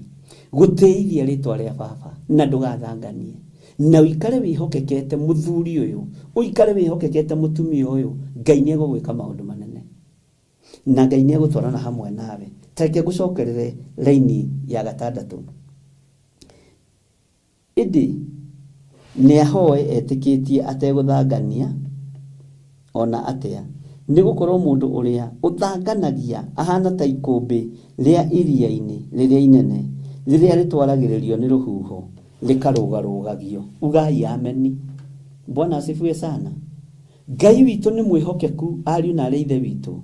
gũtĩithia rĩtwa rĩa baba, na ndũgathanganie. Na ũikare wĩhokekete mũthuri ũyũ, ũikare wĩhokekete mũtumia ũyũ, Ngai nĩ egũgwĩka maũndũ manene. Na Ngai nĩ egũtwarana hamwe nawe. Ta reke ngũcokerere raini ya gatandatũ. Ĩndĩ nĩahoe etĩkĩtie ategũthangania o na atĩa, nĩ gũkorũo mũndũ ũrĩa ũthanganagia ahaana ta ikũmbĩ rĩa iria-inĩ rĩrĩa inene, rĩrĩa rĩtwaragĩrĩrio nĩ rũhuho rĩkarũgarũgagio. Ugai ameni. Bwana asifiwe sana. Ngai witũ nĩ mwĩhokeku, ariũ na aarĩ a Ithe witũ,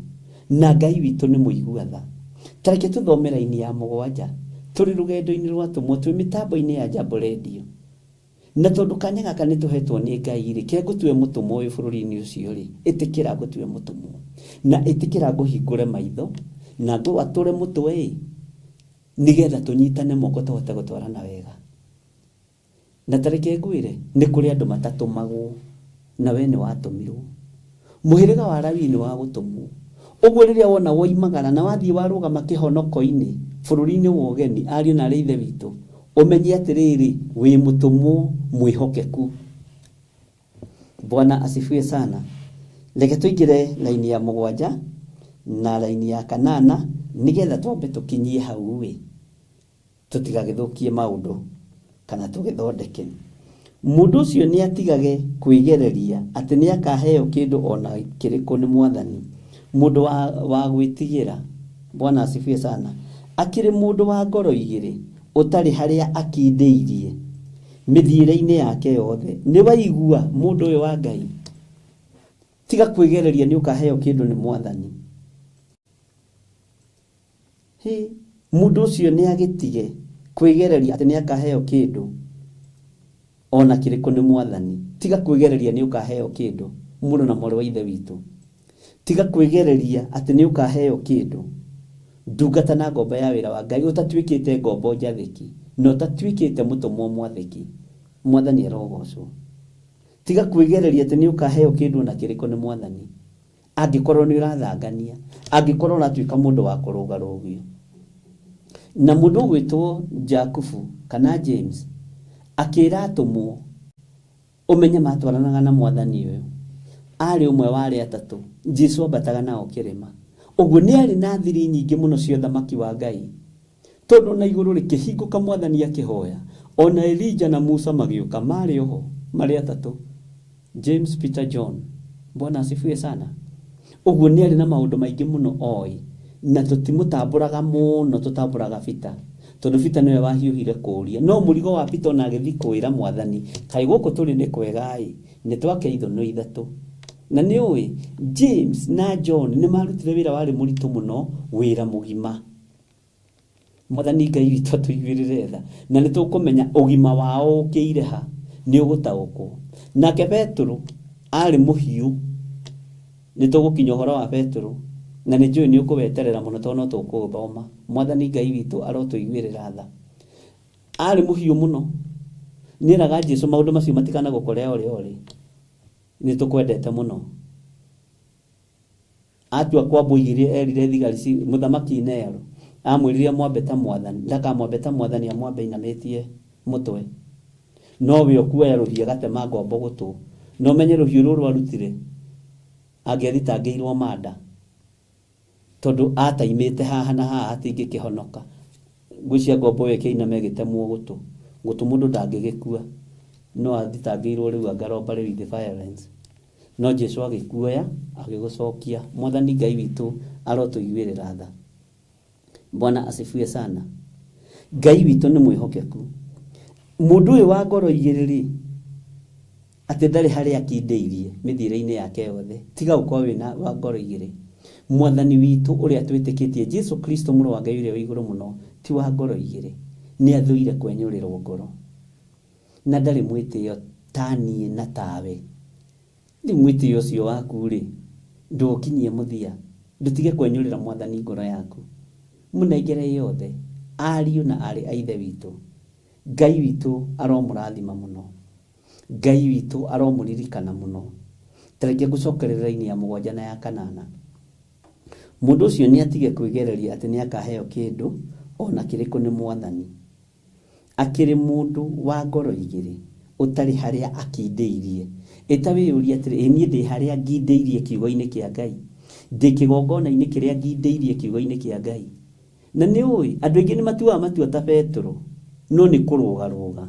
na Ngai witũ nĩ mũigua tha. Ta reke tũthome raini ya mũgwanja tũrĩ rũgendo-inĩ rwa atũmwo twĩ mĩtambo-inĩ ya Jambo Radio. Na tondũ kanya gaka nĩ tũhetwo nĩ Ngai-rĩ, ke ngũtue mũtũmwo wĩ bũrũri-inĩ ũcio-rĩ, ĩtĩkĩra ngũtue mũtũmwo. Na ĩtĩkĩra ngũhingũre maitho, na ngwatũre mũtwe-ĩ, nĩgetha tũnyitane moko tũhote gũtwarana wega. Na ta reke ngwĩre, nĩ kũrĩ andũ matatũmagwo, na wee nĩ watũmirwo. Mũhĩrĩga wa Lawii nĩ wa gũtũmwo. Ũguo rĩrĩa wona woimagara na wathiĩ warũgama kĩhonoko-inĩ bũrũri-inĩ wa ũgeni, ariũ na aarĩ a Ithe witũ, ũmenye atĩrĩrĩ, wĩ mũtũmwo mwĩhokeku. Bwana asifiwe sana. Reke tũingĩre raini ya mũgwanja na raini ya kanana nĩgetha twambe tũkinyie hau-ĩ. Tũtigagĩthũkie maũndũ kana tũgĩthondeke. Mũndũ ũcio nĩatigage kwĩgereria atĩ nĩakaheo kĩndũ o na kĩrĩkũ nĩ Mwathani. Mũndũ wa, wa gwĩtigĩra, Bwana asifiwe sana, akĩrĩ mũndũ wa ngoro igĩrĩ, ũtarĩ harĩa akindĩirie mĩthiĩre-inĩ yake yothe. Nĩwaigua, mũndũ ũyũ wa Ngai? Tiga kwĩgereria nĩũkaheo kĩndũ nĩ Mwathani. Hĩ, mũndũ ũcio nĩagĩtige kwĩgereria atĩ nĩakaheo kĩndũ o na kĩrĩkũ nĩ Mwathani. Tiga kwĩgereria nĩũkaheo kĩndũ, mũrũ na mwarĩ wa Ithe witũ. Tiga kwĩgereria atĩ nĩũkaheo kĩndũ, ndungata na ngombo ya wĩra wa Ngai, ũtatuĩkĩte ngombo njathĩki na ũtatuĩkĩte mũtũmwo mwathĩki. Mwathani arogocwo. Tiga kwĩgereria atĩ nĩũkaheo kĩndũ o na kĩrĩkũ nĩ Mwathani. Angĩkorwo nĩ ũrathangania, angĩkorwo ũratuĩka mũndũ wa kũrũgarũgio. Na mũndũ ũgwĩtwo Jakubu kana James akĩra atũmwo, ũmenye matwaranaga na Mwathani ũyũ. Arĩ ũmwe wa arĩa atatũ Jesu ambataga nao kĩrĩma. Ũguo nĩ arĩ na thiri nyingĩ mũno cia ũthamaki wa Ngai. Tondũ ona igũrũ rĩkĩhingũka mwathani akĩhoya, ona Elija na Musa magĩũka, marĩ oho, marĩ atatũ. James, Peter, John. Bwana asifiwe sana. Ũguo nĩ arĩ na maũndũ maingĩ mũno oĩ, na tũtimũtambũraga mũno, tũtambũraga Peter. Tondũ Peter nĩwe wahiũhire kũũria. No mũrigo wa Peter ona agĩthiĩ kwĩra mwathani, kaĩ gũkũ tũrĩ nĩ kwega-ĩ, nĩ twake ithũnũ ithatũ. Na nĩ ũĩ, James na John nĩ marutire wĩra warĩ mũritũ mũno, wĩra mũgima. Mwathani Ngai witũ atũiguĩrĩre tha, na nĩ tũkũmenya ũgima wao ũkĩire ha, nĩ ũgũtaũkwo. Nake Petero arĩ mũhiũ, nĩ tũgũkinya ũhoro wa Petero, na nĩ njũĩ nĩ ũkũweterera mũno tondũ no tũkũũthoma. Mwathani Ngai witũ arotũiguĩrĩra tha. Arĩ mũhiũ mũno, nĩeraga Jesu maũndũ macio matikanagũkore o rĩ o rĩ, nĩ tũkwendete mũno. Atua kwambwo igĩrĩ erire thigari ci mũthamaki Nero amwĩrire amwambe ta mwathani, ndakamwambe ta mwathani amwambe ainamĩtie mũtwe. No we ũkuoya rũhiũ agatema ngombo gũtũ. Na ũmenye rũhiũ rũrũ arutire angĩathitangĩirwo manda. Tondũ ataimĩte haha na haha hatingĩkĩhonoka. Ngwĩciria ngombo ĩyo ĩkĩinama ĩgĩtemwo gũtũ. Gũtũ mũndũ ndangĩgĩkua. No athitangĩirwo rĩu anga robbery with violence. No Jesu agĩkuoya agĩgũcokia. Mwathani Ngai witũ arotũiguĩrĩra tha. Bwana asifiwe sana. Ngai witũ nĩ mwĩhokeku. Mũndũ ũyũ wa ngoro igĩrĩ rĩ, atĩ ndarĩ harĩa akindĩirie mĩthiĩre-inĩ yake yothe, tiga gũkorwo wĩna wa ngoro igĩrĩ. Mwathani witũ ũrĩa twĩtĩkĩtie Jesu Kristo mũrũ wa Ngai ũrĩa wĩ igũrũ mũno ti wa ngoro igĩrĩ. Nĩ athũire kwenyũrĩrwo ngoro. Na ndarĩ mwĩtĩo ta niĩ na tawe. Rĩu mwĩtĩo ũcio waku rĩ, ndũũkinyie mũthia, ndũtige kwenyũrĩra mwathani ngoro yaku. Mũnengere yothe, ariũ na aarĩ a Ithe witũ. Ngai witũ aromũrathima mũno. Ngai witũ aromũririkana mũno. Ta reke ngũcokerere raini ya mũgwanja na ya kanana. Mũndũ ũcio nĩ atige kwĩgereria atĩ nĩ akaheo kĩndũ o na kĩrĩkũ nĩ mwathani. Akĩrĩ mũndũ wa ngoro igĩrĩ, ũtarĩ harĩa akindĩirie. Ĩta wĩyũrie atĩrĩ, ĩ niĩ ndĩ harĩa ngindĩirie kiugo-inĩ kĩa Ngai? Ndĩ kĩgongona-inĩ kĩrĩa ngindĩirie kiugo-inĩ kĩa Ngai? Na nĩ ũĩ, andũ aingĩ nĩ matuaga matua ta Petero, no nĩ kũrũgarũga.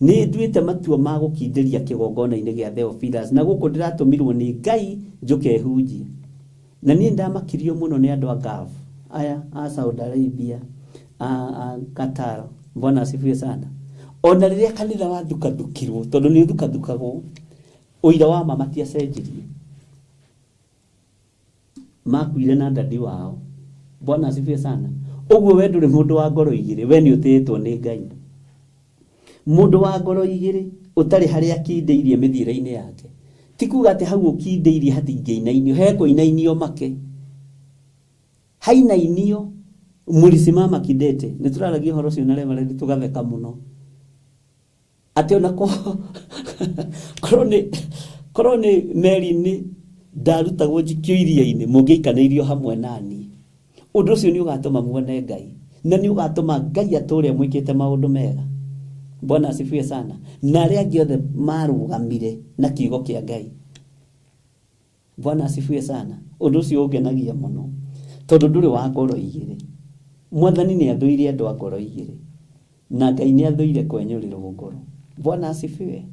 Nĩ nduĩte matua ma gũkindĩria kĩgongona-inĩ gĩa Theophilus, na gũkũ ndĩratũmirwo nĩ Ngai njũke hunjie. Na niĩ ndamakirio mũno nĩ andũ a Gulf, aya a Saudi Arabia, a Qatar. Bwana asifiwe sana. Ona rĩrĩa kanitha wathukathukirwo, tondũ nĩ ũthukathukagwo, ũira wa ma matiacenjirie. Makuire na dadi wao. Bwana asifiwe sana. Ũguo we ndũrĩ mũndũ wa ngoro igĩrĩ, we nĩ ũtĩĩtwo nĩ Ngai. Mũndũ wa ngoro igĩrĩ ũtarĩ harĩa akindĩirie mĩthiĩre-inĩ yake. Ti kuga atĩ hau ũkindĩirie hatingĩinainio, he kũinainio make. Hainainio mũlisimama kidete. Nĩ tũraragia ũhoro ũcio na Reverend tũgatheka mũno. Atĩ ona korwo nĩ meri-inĩ ndarutagwo njikio iria-inĩ, mũngĩikanĩirio hamwe na niĩ. Ũndũ ũcio nĩ ũgatũma muone Ngai, na nĩ ũgatũma Ngai atũre amwĩkĩte maũndũ mega. Bwana asifiwe sana. Na arĩa angĩ othe marũgamire na kiugo kĩa Ngai. Bwana asifiwe sana. Ũndũ ũcio ũngenagia mũno, tondũ ndũrĩ wa ngoro igĩrĩ. Mwathani nĩ athũire andũ a ngoro igĩrĩ, na Ngai nĩ athũire kwenyũrĩrwo ngoro. Bwana asifiwe.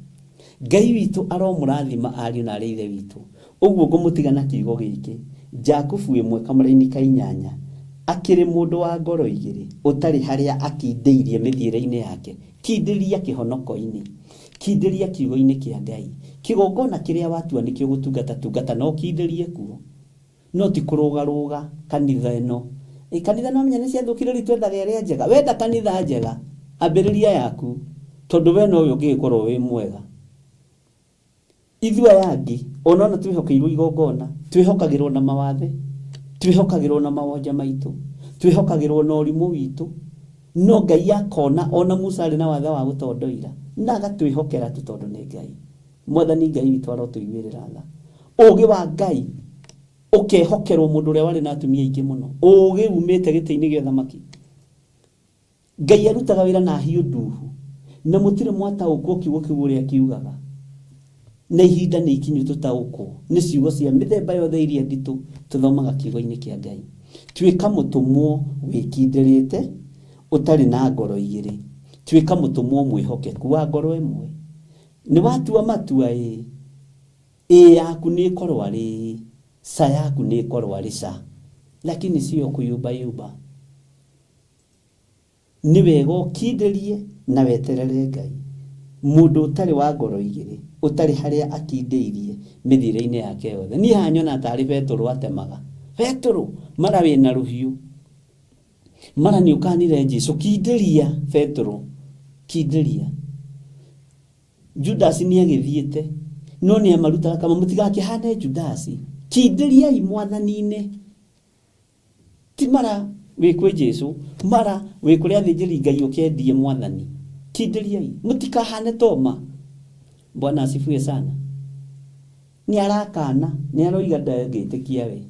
Ngai witũ aromũrathima ariũ na arĩ ithe witũ. Ũguo ngũmũtiga na kiugo gĩkĩ, Jakubu ĩmwe kamũraini ka inyanya, akĩrĩ mũndũ wa ngoro igĩrĩ, ũtarĩ harĩa akindĩirie mĩthiĩre-inĩ yake. Kindĩria kĩhonoko-inĩ, kindĩria kiugo-inĩ kĩa Ngai. Kĩgongona kĩrĩa watua nĩkĩo gũtungata, tungata na ũkindĩrie kuo. No ti kũrũgarũga kanitha ĩno. Ĩ kanitha no menya nĩ ciathũkire rĩu twethaga ĩrĩa njega. Wenda kanitha njega, ambĩrĩria yaku, tondũ we nowe ũngĩgĩkorwo wĩ mwega. Ithuĩ aya angĩ, ona ona twĩhokeirwo igongona, twĩhokagĩrwo na mawathe, twĩhokagĩrwo na mawonje maitũ, twĩhokagĩrwo na ũrimũ witũ. No Ngai akona ona Musa arĩ na wathe wa gũtondoira, na agatwĩhokera tu tondũ nĩ Ngai. Mwathani Ngai witũ arotũiguĩrĩra tha. Ũũgĩ wa Ngai ũkehokerwo mũndũ ũrĩa warĩ na atumia aingĩ mũno. Ũũgĩ umĩte gĩtĩ-inĩ gĩa ũthamaki. Ngai arutaga wĩra na hiũ nduhu, na mũtirĩ mwataũkwo kiugo kĩu ũrĩa kiugaga. Na ihinda nĩ ikinyu tũtaũkwo nĩ ciugo cia mĩthemba yothe iria nditũ tũthomaga kiugo-inĩ kĩa Ngai. Tuĩka mũtũmwo wĩkindĩrĩte, ũtarĩ na ngoro igĩrĩ. Tuĩka mũtũmwo mwĩhokeku wa ngoro ĩmwe. Nĩ watua matua ĩĩ, ĩĩ yaku nĩ ĩkorwo arĩ ĩĩ, ca yaku nĩ ĩkorwo arĩ ca. Lakini sio kuyumbayumba. Nĩ wega ũkindĩrie na weterere Ngai. Mũndũ ũtarĩ wa ngoro igĩrĩ, ũtarĩ harĩa akindĩirie mĩthiĩre-inĩ yake yothe. Niĩ haha nyonaga tarĩ Betũrũ atemaga. Betũrũ, mara wĩna rũhiũ, mara nĩ ũkanire Jesu, kindĩria Betũrũ, kindĩria. Judasi nĩ agĩthiĩte, no nĩ amarutaga kama mũtigakĩhane Judasi, kindĩriai Mwathani-inĩ. Ti mara wĩ kwĩ Jesu, mara wĩ kũrĩ athĩnjĩri Ngai ũkendie Mwathani. Kindĩriai, mũtikahane Toma. Bwana asifiwe sana. Nĩ arakana, nĩ aroiga ndangĩtĩkia we.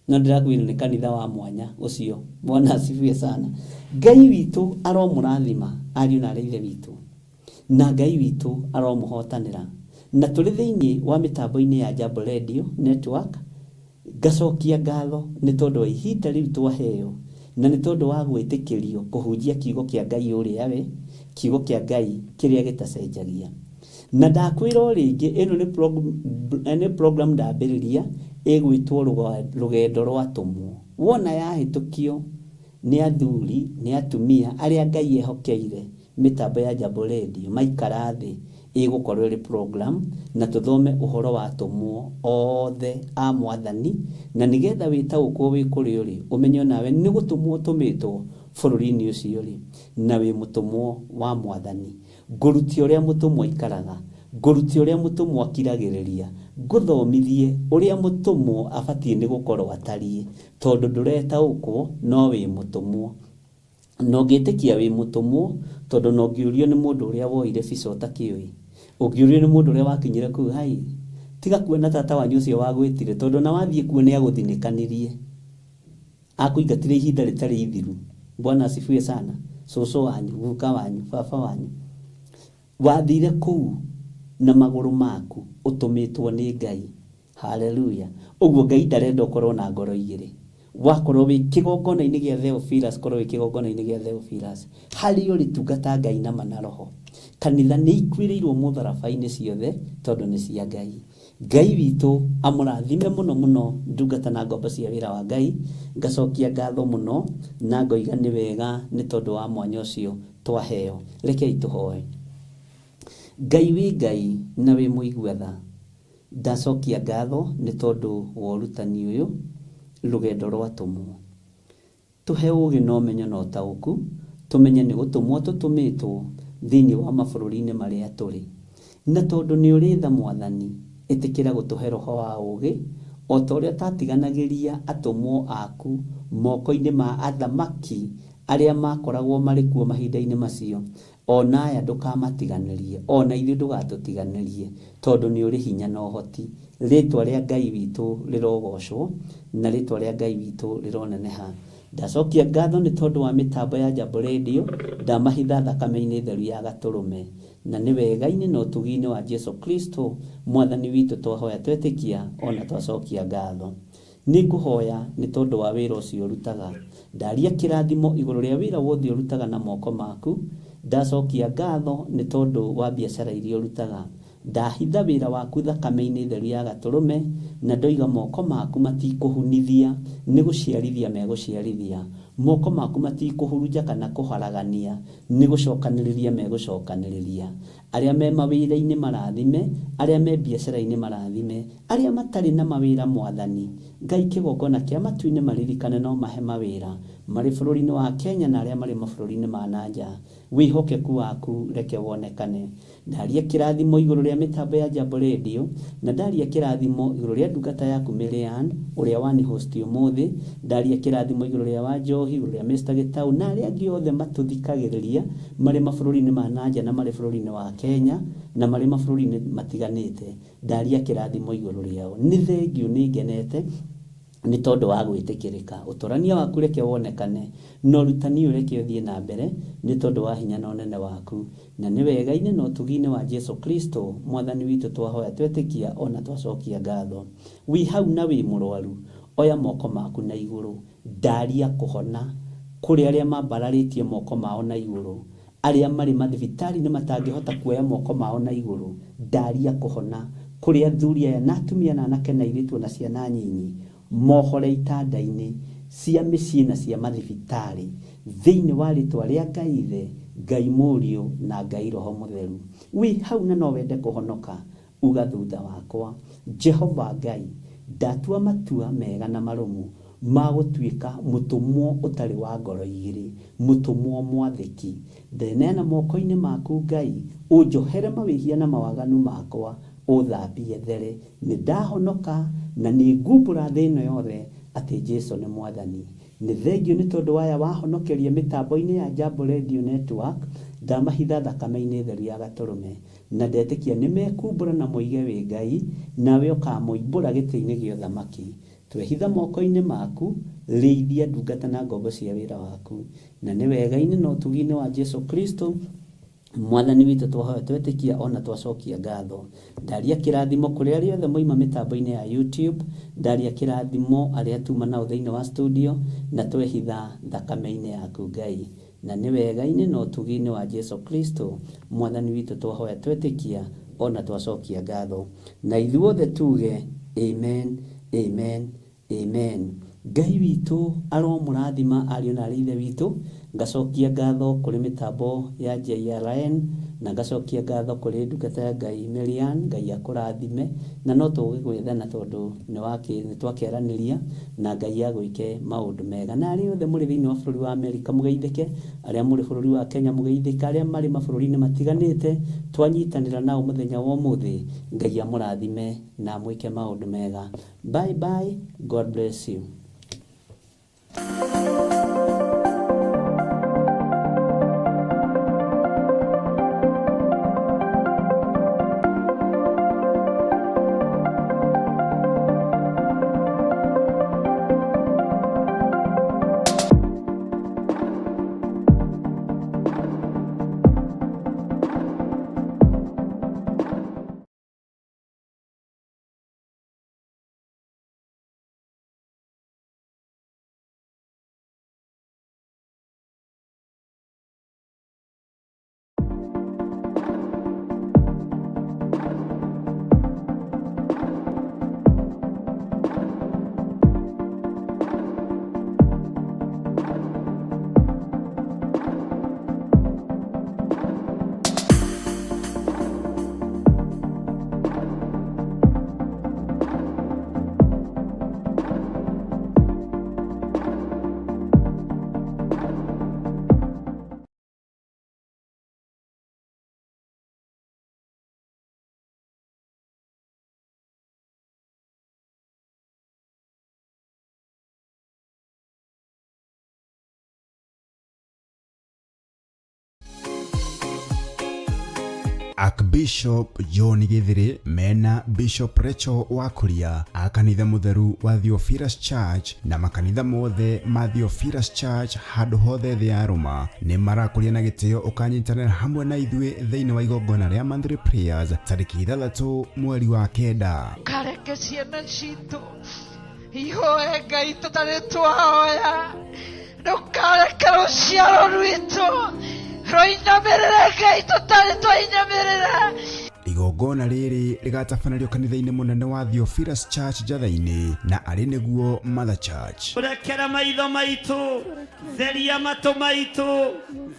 No ndĩrakwĩra nĩ kanitha wa mwanya ũcio. Bwana asifiwe sana. Ngai witũ aromũrathima ariũ na arĩ ithe witũ. Na Ngai witũ aromũhotanĩra. Na tũrĩ thĩinĩ wa mĩtambo-inĩ ya Jambo Radio Network, Ngacokia ngatho nĩ tondũ wa ihinda rĩu twaheo na nĩ tondũ wa gwĩtĩkĩrio kũhunjia kiugo kĩa Ngai ũrĩa we, kiugo kĩa Ngai kĩrĩa gĩtacenjagia. Na ndakwĩra o rĩngĩ ĩno nĩ nĩ program ndambĩrĩria ĩgwĩtwo Rũgendo rwa Atũmwo. Wona yahĩtũkio nĩ athuri, nĩ atumia arĩa Ngai ehokeire mĩtambo ya Jambo Radio maikara thĩ ĩgũkorwo ĩrĩ program na tũthome ũhoro wa atũmwo othe a Mwathani na nĩgetha wĩtaũkwo wĩ kũrĩa ũrĩ ũmenye onawe nĩ gũtũmwo ũtũmĩtwo bũrũri-inĩ ũcio ũrĩ na wĩ mũtũmwo wa Mwathani. Ngũrute ũrĩa mũtũmwo aikaraga, ngũrute ũrĩa mũtũmwo akiragĩrĩria, ngũthomithie ũrĩa mũtũmwo abatiĩ nĩ gũkorwo atariĩ tondũ ndũretaũkwo no wĩ mũtũmwo. Na ũngĩtĩkia wĩ mũtũmwo, tondũ ona ũngĩũrio nĩ mũndũ ũrĩa woire bica ũtakĩũĩ, ũngĩũrio nĩ mũndũ ũrĩa wakinyire kũu, hai, tiga kuona tata wanyu ũcio wagwĩtire, tondũ ona wathiĩ kuo nĩ agũthinĩkanirie. Akũingatire ihinda rĩtarĩ ithiru. Bwana asifiwe sana. Cũcũ wanyu, guka wanyu, baba wanyu. Wathire kũu na magũrũ maku ũtũmĩtwo nĩ Ngai. Hallelujah. Ũguo Ngai ndarenda ũkorwo na ngoro igĩrĩ. Wakorwo wĩ kĩgongona-inĩ gĩa Theophilus, korwo wĩ kĩgongona-inĩ gĩa Theophilus. Harĩa ũrĩ tungata Ngai na ma na roho. Kanitha nĩ ikuĩrĩirwo mũtharaba-inĩ ciothe tondũ nĩ cia Ngai. Ngai witũ amũrathime mũno mũno ndungata na ngombo cia wĩra wa Ngai. Ngacokia ngatho mũno na ngoiga nĩ wega nĩ tondũ wa mwanya ũcio twaheo. Rekei tũhoe. Ngai wĩ Ngai na wĩ mũigua tha. Ndacokia ngatho nĩ tondũ wa ũrutani ũyũ, rũgendo rwa atũmwo. Tũhe ũũgĩ na ũmenyo na ũtaũku, tũmenye nĩ gũtũmwo tũtũmĩtwo thĩinĩ wa mabũrũri-inĩ marĩa tũrĩ. Na tondũ nĩ ũrĩ tha Mwathani, ĩtĩkĩra gũtũhe roho wa ũũgĩ, o ta ũrĩa ũtatiganagĩria atũmwo aku moko-inĩ ma athamaki arĩa maakoragwo marĩ kuo mahinda-inĩ macio, O na aya ndũkamatiganĩrie, o na ithuĩ ndũgatũtiganĩrie, tondũ nĩ ũrĩ hinya na ũhoti. Rĩĩtwa rĩa Ngai witũ rĩrogoocwo, na rĩĩtwa rĩa Ngai witũ rĩroneneha. Ndacokia ngatho nĩ tondũ wa mĩtambo ya Jambo Radio, ndamahitha thakame-inĩ theru ya Gatũrũme. Na nĩ wega-inĩ na ũtugi-inĩ wa Jesu Kristo, Mwathani witũ twahoya twetĩkia, o na twacokia ngatho. Nĩngũhoya nĩ tondũ wa wĩra ũcio ũrutaga. Ndaria kĩrathimo igũrũ rĩa wĩra wothe ũrutaga na moko maku. Ndacokia ngatho nĩ tondũ wa biacara iria ũrutaga. Ndahitha wĩra waku thakame-inĩ theru ya Gatũrũme, na ndoiga moko maku matikũhunithia, nĩ gũciarithia megũciarithia. Moko maku matikũhurunja kana kũharagania, nĩ gũcokanĩrĩria megũcokanĩrĩria. Arĩa me mawĩra-inĩ marathime, arĩa me biacara-inĩ marathime, arĩa matarĩ na mawĩra Mwathani Ngai kĩgongona kĩa matu-inĩ maririkane na ũmahe mawĩra, marĩ bũrũri-inĩ wa Kenya na arĩa marĩ mabũrũri-inĩ ma na nja. Wĩhokeku waku reke wonekane. Ndaria kĩrathimo igũrũ rĩa mĩtambo ya Jambo Radio, na ndaria kĩrathimo igũrũ rĩa ndungata yaku Maryann ũrĩa wani host ũmũthĩ, ndaria kĩrathimo igũrũ rĩa Wanjohi, igũrũ rĩa Mister Gĩtau na arĩa angĩ othe matũthikagĩrĩria marĩ mabũrũri-inĩ ma na nja na marĩ bũrũri-inĩ wa Kenya na marĩ mabũrũri-inĩ matiganĩte. Ndaria kĩrathimo igũrũ rĩao. Nĩ thengiũ nĩ ngenete. Nĩ tondũ wa gwĩtĩkĩrĩka. Ũtũrania waku reke wonekane, na ũrutani ũyũ reke ũthiĩ na mbere, nĩ tondũ wa hinya na ũnene waku. Na nĩ wega-inĩ na ũtugi-inĩ wa Jesu Kristo, Mwathani witũ twahoya twetĩkia o na twacokia ngatho. Wĩ hau na wĩ mũrwaru, oya moko maku na igũrũ. Ndaria kũhona kũrĩ arĩa mambararĩtie moko mao na igũrũ, arĩa marĩ mathibitarĩ-inĩ matangĩhota kuoya moko mao na igũrũ. Ndaria kũhona kũrĩ athuri aya na atumia na anake na airĩtu o na ciana nyinyi, mohore itanda-inĩ cia mĩciĩ na cia mathibitarĩ, thĩinĩ wa rĩtwa rĩa Ngai Ithe, Ngai Mũriũ na Ngai Roho Mũtheru. Wĩ hau na no wende kũhonoka, Uga thutha wakwa, Jehova Ngai, ndatua matua mega na marũmu ma gũtuĩka mũtũmwo ũtarĩ wa ngoro igĩrĩ, mũtũmwo mwathĩki. Ndeneana moko-inĩ maku Ngai, ũnjohere mawĩhia na mawaganu makwa, ũthambie there. Nĩ ndahonoka na nĩ ngumbũra thĩ ĩno yothe atĩ Jesu nĩ Mwathani. Nĩ thengiũ nĩ tondũ wa aya wahonokeria mĩtambo-inĩ ya Jambo Radio Network, ndamahitha thakame-inĩ theru ya Gatũrũme. Na ndetĩkia nĩmekumbũra na moige wĩ Ngai, nawe ũkamoimbũra gĩtĩ-inĩ gĩa ũthamaki. Twehitha moko-inĩ maku, rĩithia ndungata na ngombo cia wĩra waku. Na nĩ wega-inĩ na ũtugi-inĩ wa Jesu Kristo, Mwathani witũ twahoya twetĩkia o na twacokia ngatho. Ndaria kĩrathimo kũrĩ arĩa othe moima mĩtambo-inĩ ya YouTube, ndaria kĩrathimo arĩa tuma nao thĩinĩ wa studio, na twehitha thakame-inĩ yaku Ngai. Na nĩ wega-inĩ na ũtugi-inĩ wa Jesu Kristo, Mwathani witũ twahoya twetĩkia o na twacokia ngatho. Na ithuothe tuge, Amen, Amen, Amen. Ngai witũ aromũrathima ariũ na arĩ ithe witũ. Ngacokia ngatho kũrĩ mĩtambo ya JRN na ngacokia ngatho kũrĩ ndungata ya Ngai Marianne, Ngai akũrathime. Na no tũgũgĩgwethana tondũ nĩ twakĩaranĩria na Ngai agwĩke maũndũ mega. Na arĩa othe mũrĩ thĩinĩ wa bũrũri wa Amerika mũgeithĩke, arĩa mũrĩ bũrũri wa Kenya mũgeithĩke, arĩa marĩ mabũrũri-inĩ matiganĩte, twanyitanĩra nao mũthenya wa ũmũthĩ, Ngai amũrathime na amwĩke maũndũ mega. Bye bye, God bless you. Archbishop John Githiri mena Bishop Rachel Wakuria a kanitha mutheru wa Theophilus Church na makanitha mothe ma Theophilus Church handũ hothe thĩ ya Roma nĩ marakũria na gĩtĩo ũkanyitanĩra hamwe na ithuĩ thĩinĩ wa igongona rĩa monthly prayers tarĩki 6 mweri wa 9. Kareke ciana citũ ihoe Ngai tũtarĩ twahoya, ndũkareke rũciaro rwitũ rũinamĩrĩre Ngai tũtarĩ twainamĩrĩra. Igongona rĩrĩ rĩgatabanĩrio kanitha-inĩ mũnene wa Theophilus Church Njatha-inĩ na arĩ nĩguo Mother Church. Rekera maitho maitũ, theria matũ maitũ,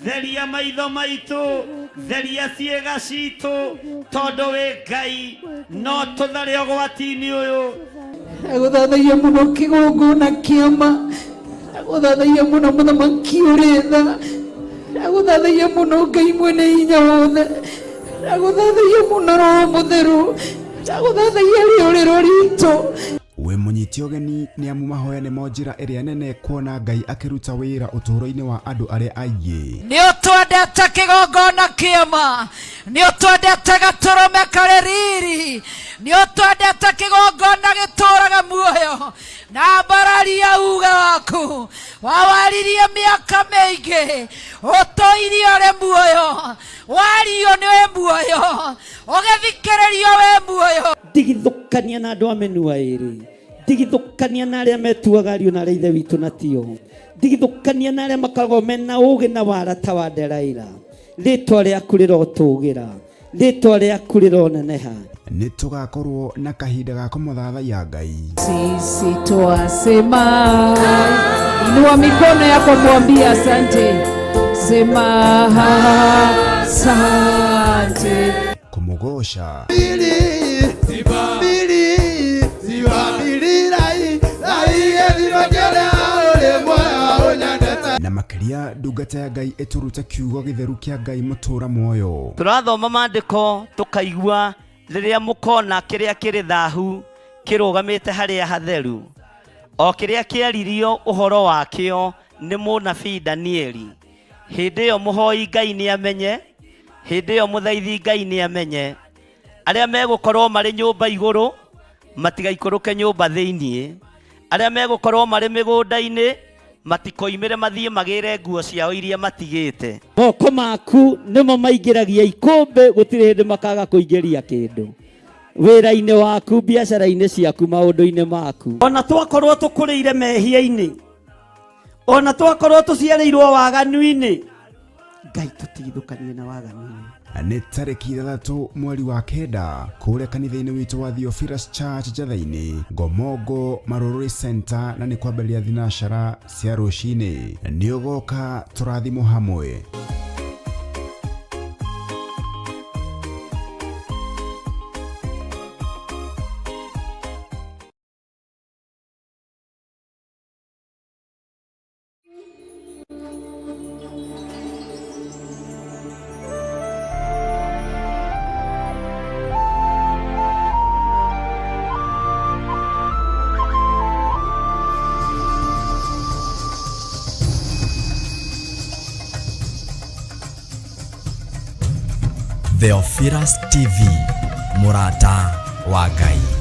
theria maitho maitũ, theria ciĩga citũ, tondũ wĩ Ngai, no tũthare ũgwati-inĩ ũyũ. Ndagũthathaiya mũno kĩgongona kĩama, ndagũthathaiya mũno mũthamaki ũrĩ tha, ndagũthathaiya mũno Ngai mwene hinya wothe, ndagũthathaiya mũno Roho Mũtheru, ndagũthathaiya rĩũrĩro ritũ. Wĩ mũnyite ũgeni nĩ amu mahoya nĩmo njĩra ĩrĩa nene kuona Ngai akĩruta wĩra ũtũũro-inĩ wa andũ arĩa aingĩ. Nĩ ũtwendete kĩgongona kĩama, nĩ ũtwendete gatũrũme karĩ riri, Nĩ ũtwendete kĩgongona gĩtũraga muoyo na mbararia uge waku wawaririe mĩaka mĩingĩ ũtũirie ũrĩ muoyo wario nĩ wĩ muoyo ũgĩthikĩrĩrio wĩ muoyo. Ndigithũkania na andũ a mĩnua ĩrĩ, ndigithũkania na arĩa metuaga ariũ na arĩa ithe witũ na tio, ndigithũkania na arĩa makoragwo mena ũgĩ na wara ta wa Delaila. Rĩtwa rĩaku rĩrotũgĩra, rĩtwa rĩaku rĩroneneha. Nĩ tũgakorwo na kahinda ga kũmũthathaiya Ngai. Sisi twasema, inua mikono yako mwambie asante, sema asante. Kũmũgoca na makĩria ndungata ya Ngai ĩtũrute kiugo gĩtheru kĩa Ngai mũtũra muoyo. Tũrathoma maandĩko tũkaigua rĩrĩa mũkona kĩrĩa kĩrĩ thahu kĩrũgamĩte harĩa hatheru, o kĩrĩa kĩaririo ũhoro wakĩo nĩ mũnabii Danieli. Hĩndĩ ĩyo mũhoi Ngai nĩamenye, hĩndĩ ĩyo mũthaithi Ngai nĩamenye. Arĩa megũkorwo marĩ nyũmba igũrũ matigaikũrũke nyũmba thĩiniĩ, arĩa megũkorwo marĩ mĩgũnda-inĩ matikoimĩre mathiĩ magĩre nguo ciao iria matigĩte. Moko maku nĩmo maingĩragia ikũmbĩ, gũtirĩ hĩndĩ makaga kũingĩria kĩndũ wĩra-inĩ waku, biacara-inĩ ciaku, maũndũ-inĩ maku. Ona twakorwo tũkũrĩire mehia-inĩ, ona twakorwo tũciarĩirwo waganu-inĩ, Ngai tũtigithũkanie na waganu-inĩ. Nĩ tarĩki 6 mweri wa 9 kũrĩa kanitha-inĩ witũ wa Theophilus Church Njatha-inĩ, Ngomongo Marũrũri Center, na nĩ kwambĩrĩria thinacara cia rũcinĩ. Nĩ ũgoka tũrathimwo hamwe. Theophilus TV, mũrata wa Ngai.